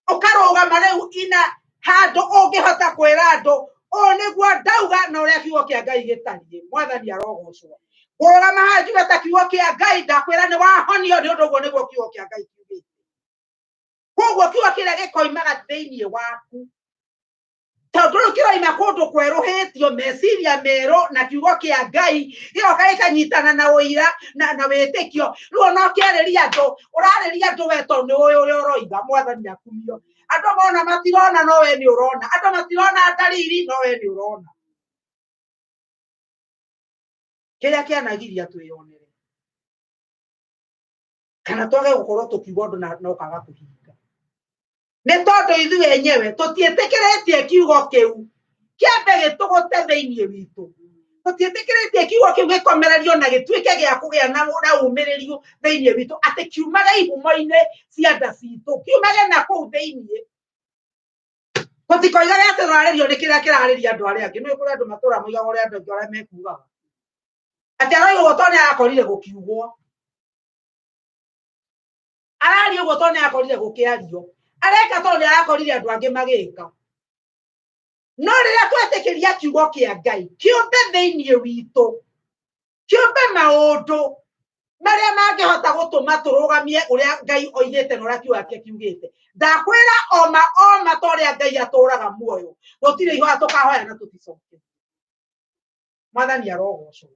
ũkarũgama rĩu ina handũ ũngĩhota kwĩra andũ ũũ nĩguo ndauga na ũrĩa kiugo kĩa Ngai gĩtariĩ. Mwathani arogocwo. Kũrũgama haha njuge ta kiugo kĩa Ngai, ndakwĩra nĩ wahonio, nĩ ũndũ ũguo nĩguo kiugo kĩa Ngai kiugĩte. Koguo kiugo kĩrĩa gĩkoimaga thĩinĩ waku, tondũ rĩu kĩroima kũndũ kwerũhĩtio, meciria merũ na kiugo kĩa Ngai gĩgoka gĩkanyitana na ũira na wĩtĩkio. Rĩu ona ũkĩarĩria andũ, ũrarĩria andũ we tondũ nĩ ũĩ ũrĩa ũroiga. Mwathani akumio. Andũ mona matirona, no we nĩ ũrona. Andũ matirona ndariri, no we nĩ ũrona. Kĩrĩa kĩanagiria twĩyonere, kana twage gũkorwo tũkiuga ũndũ na ũkaga kũhinga, nĩ tondũ ithuĩ enyewe tũtiĩtĩkĩrĩtie kiugo kĩu kĩambe gĩtũgũte thĩinĩ witũ. Tũtiĩtĩkĩrĩtie kiugo kĩu gĩkomererio na gĩtuĩke gĩa kũgĩa na ũmĩrĩrio thĩinĩ witũ, atĩ kiumage ihumo-inĩ cia nda citũ, kiumage na kũu thĩinĩ. Tũtikoigage atĩ ũrarĩrio nĩ kĩrĩa kĩrarĩria andũ arĩa angĩ. Nĩ kũrĩ andũ matũra moigaga ũrĩa andũ angĩ arĩa mekugaga, atĩ aroiga ũguo tondũ nĩ arakorire gũkiugwo, araria ũguo tondũ nĩ arakorire gũkĩario, areka tondũ nĩ arakorire andũ angĩ magĩka. No rĩrĩa twetĩkĩria kiugo kĩa Ngai kĩũmbe thĩinĩ witũ, Kĩũmbe maũndũ marĩa mangĩhota gũtũma tũrũgamie ũrĩa Ngai oigĩte na ũrĩa kiugo gĩake kiugĩte. Ndakwĩra oma oma ta ũrĩa Ngai atũraga muoyo, gũtirĩ ihoya tũkahoya na tũticoke. Mwathani arogocwo.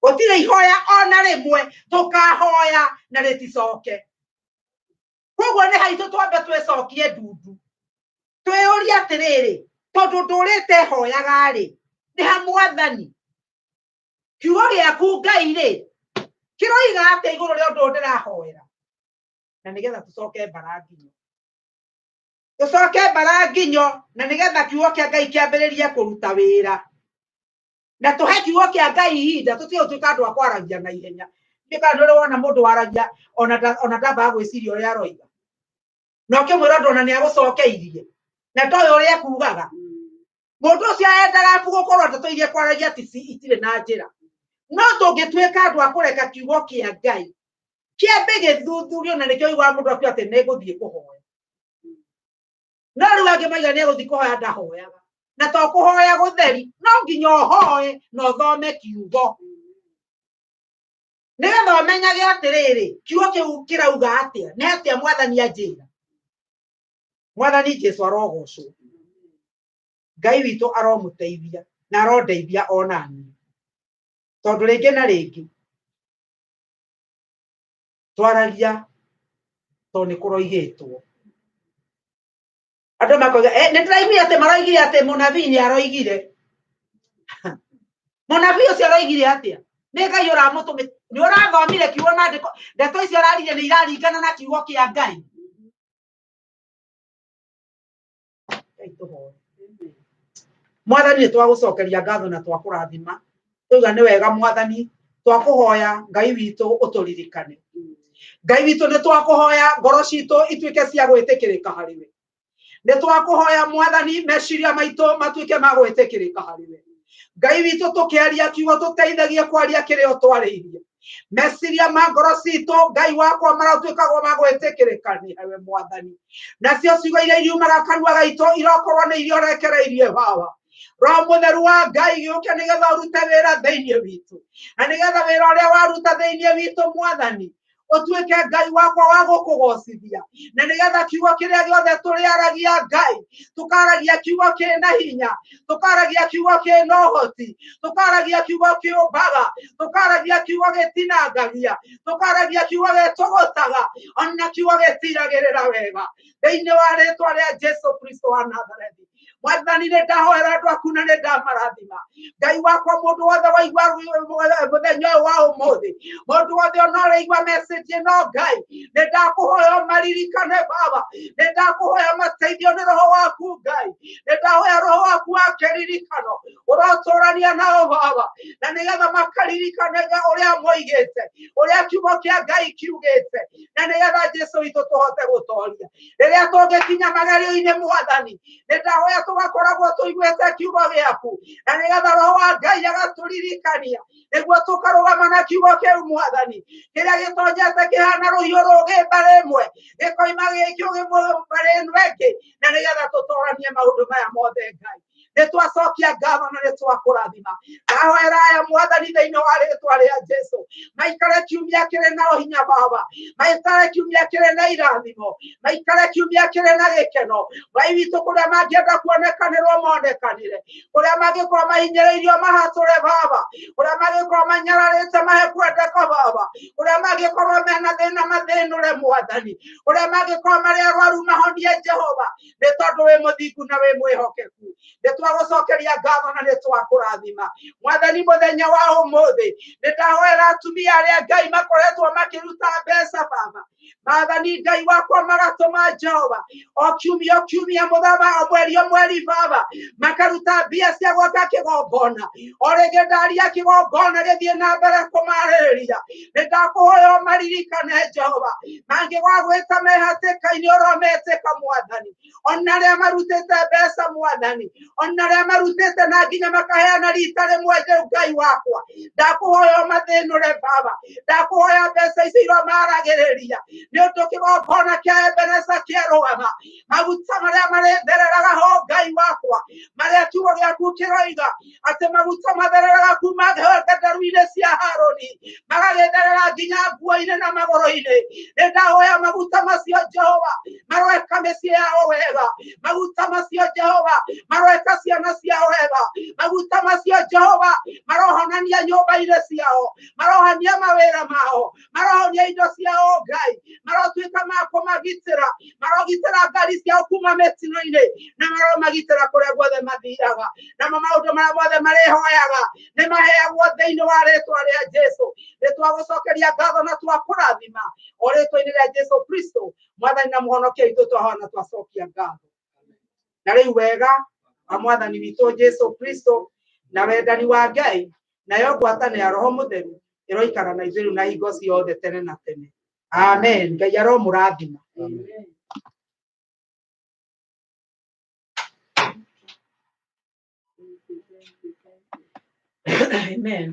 Gũtirĩ ihoya ona rĩmwe tũkahoya na rĩticoke. Koguo nĩ haitũ twambe twĩcokie ndundu, twĩyũrie atĩrĩrĩ, tondũ ndũrĩte hoyaga rĩ, nĩ ha Mwathani kiugo gĩaku Ngai rĩ kĩroiga atĩa igũrũ rĩa ũndũ ũyũ ndĩrahoera, na nĩgetha tũcoke mbara nginyo, tũcoke mbara nginyo, na nĩgetha kiugo kĩa Ngai kĩambĩrĩrie kũruta wĩra, na tũhe kiugo kĩa Ngai ihinda, tũtige gũtuĩka andũ a kwaragia na ihenya. Ndiũĩ kana nĩ ũrĩ wona mũndũ waragia ona ndambaga gwĩciria ũrĩa aroiga, na ũkĩmwĩra ũndũ ona nĩ agũcokeirie na ndoĩ ũrĩa ekugaga. Mũndũ ũcio endaga gũkorwo ndeto iria kwaragia ti itirĩ na njĩra. No tũngĩtuĩka andũ a kũreka kiugo kĩa Ngai kĩambe gĩthuthurio, na nĩkĩo ũiguaga mũndũ akiuga atĩ nĩngũthiĩ kũhoya. No rĩu angĩ maiga nĩegũthiĩ kũhoya, ndahoyaga. Na to kũhoya gũtheri, no nginya ũhoe na ũthome kiugo nĩgetha ũmenyage atĩrĩrĩ, kiugo kĩu kĩrauga atĩa, nĩ atĩa Mwathani anjĩra. Mwathani Jesu arogocwo. Ngai witũ aromũteithia na arondeithia ona niĩ, tondũ rĩngĩ na rĩngĩ twaragia tondũ nĩ kũroigĩtwo. Andũ makoiga nĩ ndĩraiguire atĩ maroigire atĩ mũnabii nĩ aroigire. Mũnabii ũcio aroigire atĩa? Nĩ Ngai ũramũtũmĩte? Nĩ ũrathomire kiugo maandĩko? Ndeto icio araririe nĩ iraringana na kiugo kĩa Ngai? Ngai tũhoe. Mwathani, nĩ twagũcokeria ngatho na twakũrathima, twauga nĩ wega. Mwathani, twakũhoya Ngai witũ ũtũririkane. Ngai witũ, nĩ twakũhoya ngoro citũ ituĩke cia gwĩtĩkĩrĩka harĩ we. Nĩ twakũhoya Mwathani, meciria maitũ matuĩke ma gwĩtĩkĩrĩka harĩ we. Ngai witũ, tũkĩaria kiugo tũteithagie kwaria kĩrĩa ũtwarĩirie. Meciria ma ngoro citũ, Ngai wakwa, maratuĩkagwo ma gwĩtĩkĩrĩka nĩ we Mwathani, nacio ciugo iria iriumaga kanua gaitũ irokorwo nĩ iria ũrekereirie. Baba, Roho Mũtheru wa Ngai, gĩũke nĩgetha ũrute wĩra thĩinĩ witũ, na nĩgetha wĩra ũrĩa waruta thĩinĩ witũ, Mwathani, ũtuĩke Ngai wakwa wa gũkũgocithia, na nĩgetha kiugo kĩrĩa gĩothe tũrĩaragia, Ngai, tũkaragia kiugo kĩna hinya, tũkaragia kiugo kĩna ũhoti, tũkaragia kiugo kĩũmbaga, tũkaragia kiugo gĩtinangagia, tũkaragia kiugo gĩtũgũtaga, ona kiugo gĩtiragĩrĩra wega, thĩinĩ wa rĩtwa rĩa Jesu Kristo wa Nazarethi. Mwathani, nĩ ndahoera andũ aku na nĩ ndamarathima. Ngai wakwa, mũndũ wothe waigua mũthenya ũyũ wa ũmũthĩ, mũndũ wothe ona ũraigua message ĩno, Ngai, nĩ ndakũhoya ũmaririkane. Baba, nĩ ndakũhoya mateithio nĩ Roho waku. Ngai, nĩ ndahoya Roho waku wa kĩririkano ũrotũrania nao, Baba, na nĩgetha makaririkanaga ũrĩa moigĩte, ũrĩa kiugo kĩa Ngai kiugĩte, na nĩgetha Jesu witũ tũhote gũtoria rĩrĩa tũngĩkinya magerio-inĩ. Mwathani, nĩ ndahoya tũgakoragwo tũiguĩte kiugo gĩaku, na nĩgetha Roho wa Ngai agatũririkania nĩguo tũkarũgama na kiugo kĩu, Mwathani, kĩrĩa gĩtonyete kĩhana rũhiũ rũgĩ mbarĩ ĩmwe gĩkoima gĩkĩũgĩ mbarĩ ĩno ĩngĩ, na nĩgetha tũtoranie maũndũ maya mothe. Ngai, nĩ twacokia ngatho na nĩ twakũrathima. Ndahoera aya, Mwathani, thĩinĩ wa rĩtwa rĩa Jesu, maikare kiumia kĩrĩ na ũhinya. Baba, maikare kiumia kĩrĩ na irathimo, maikare kiumia kĩrĩ na gĩkeno. Ngai witũ, kũrĩa mangĩenda kuonekanĩrwo monekanĩre, kũrĩa mangĩkorwo mahinyĩrĩirio mahatũre. Baba, kũrĩa mangĩkorwo manyararĩte mahe kwendeka. Baba, kũrĩa mangĩkorwo mena thĩna mathĩnũre. Mwathani, kũrĩa mangĩkorwo marĩ arwaru mahonie. Jehova, nĩ tondũ wĩ mũthingu na wĩ mwĩhokeku, nĩ twagũcokeria ngatho na nĩ twakũrathima. Mwathani, mũthenya wa ũmũthĩ nĩ ndahoera atumia arĩa, Ngai, makoretwo makĩruta mbeca. Baba, Mwathani Ngai wakwa, magatũma, Jehova, o kiumia o kiumia, mũthama o mweri o mweri, Baba, makaruta mbia cia gwaka kĩgongona. O rĩngĩ ndaria kĩgongona gĩthiĩ na mbere kũmarĩrĩria. Nĩ ndakũhoya ũmaririkane, Jehova, mangĩgwa gwĩta me hatĩka-inĩ, ũrometĩka, Mwathani. Ona arĩa marutĩte mbeca, Mwathani, ona arĩa marutĩte na nginya makaheana rita rĩmwe rĩu, Ngai wakwa, ndakũhoya ũmathĩnũre. Baba, ndakũhoya mbeca icio iromaragĩrĩria. Nĩ ũndũ kĩgongona kĩa Ebeneza kĩarũgama, maguta marĩa marĩthereraga ho Ngai wakwa, marĩa kiugo gĩaku kĩroiga atĩ maguta mathereraga kuma nderu-inĩ cia Harũni, magagĩtherera nginya nguo-inĩ na magũrũ-inĩ. Nĩ ndahoya maguta macio Jehova maroeka mĩciĩ yao wega, maguta macio Jehova maroeka ciana ciao wega, maguta macio Jehova marohonania nyũmba-inĩ ciao, marohonia mawĩra mao, marohonia indo ciao Ngai, marotuĩka ma kũmagitĩra, marogitĩra ngari ciao kuma mĩtino-inĩ, na maromagitĩra kũrĩa guothe mathiaga, namo maũndũ marĩa mothe marĩhoyaga nĩ maheagwo thĩinĩ wa rĩtwa rĩa Jesu. Nĩ twagũcokeria ngatho na twakũrathima o rĩtwa-inĩ rĩa Jesu Kristo mwathani na mũhonokia witũ, twahoya na twacokia ngatho. Na rĩu wega wa mwathani witũ Jesu Kristo na wendani wa Ngai nayo ngwatanĩro ya Roho Mũtheru ĩroikara na ithuĩ rĩu na hingo ciothe tene na tene. Amen. Ngai aromũrathima. Amen. Amen.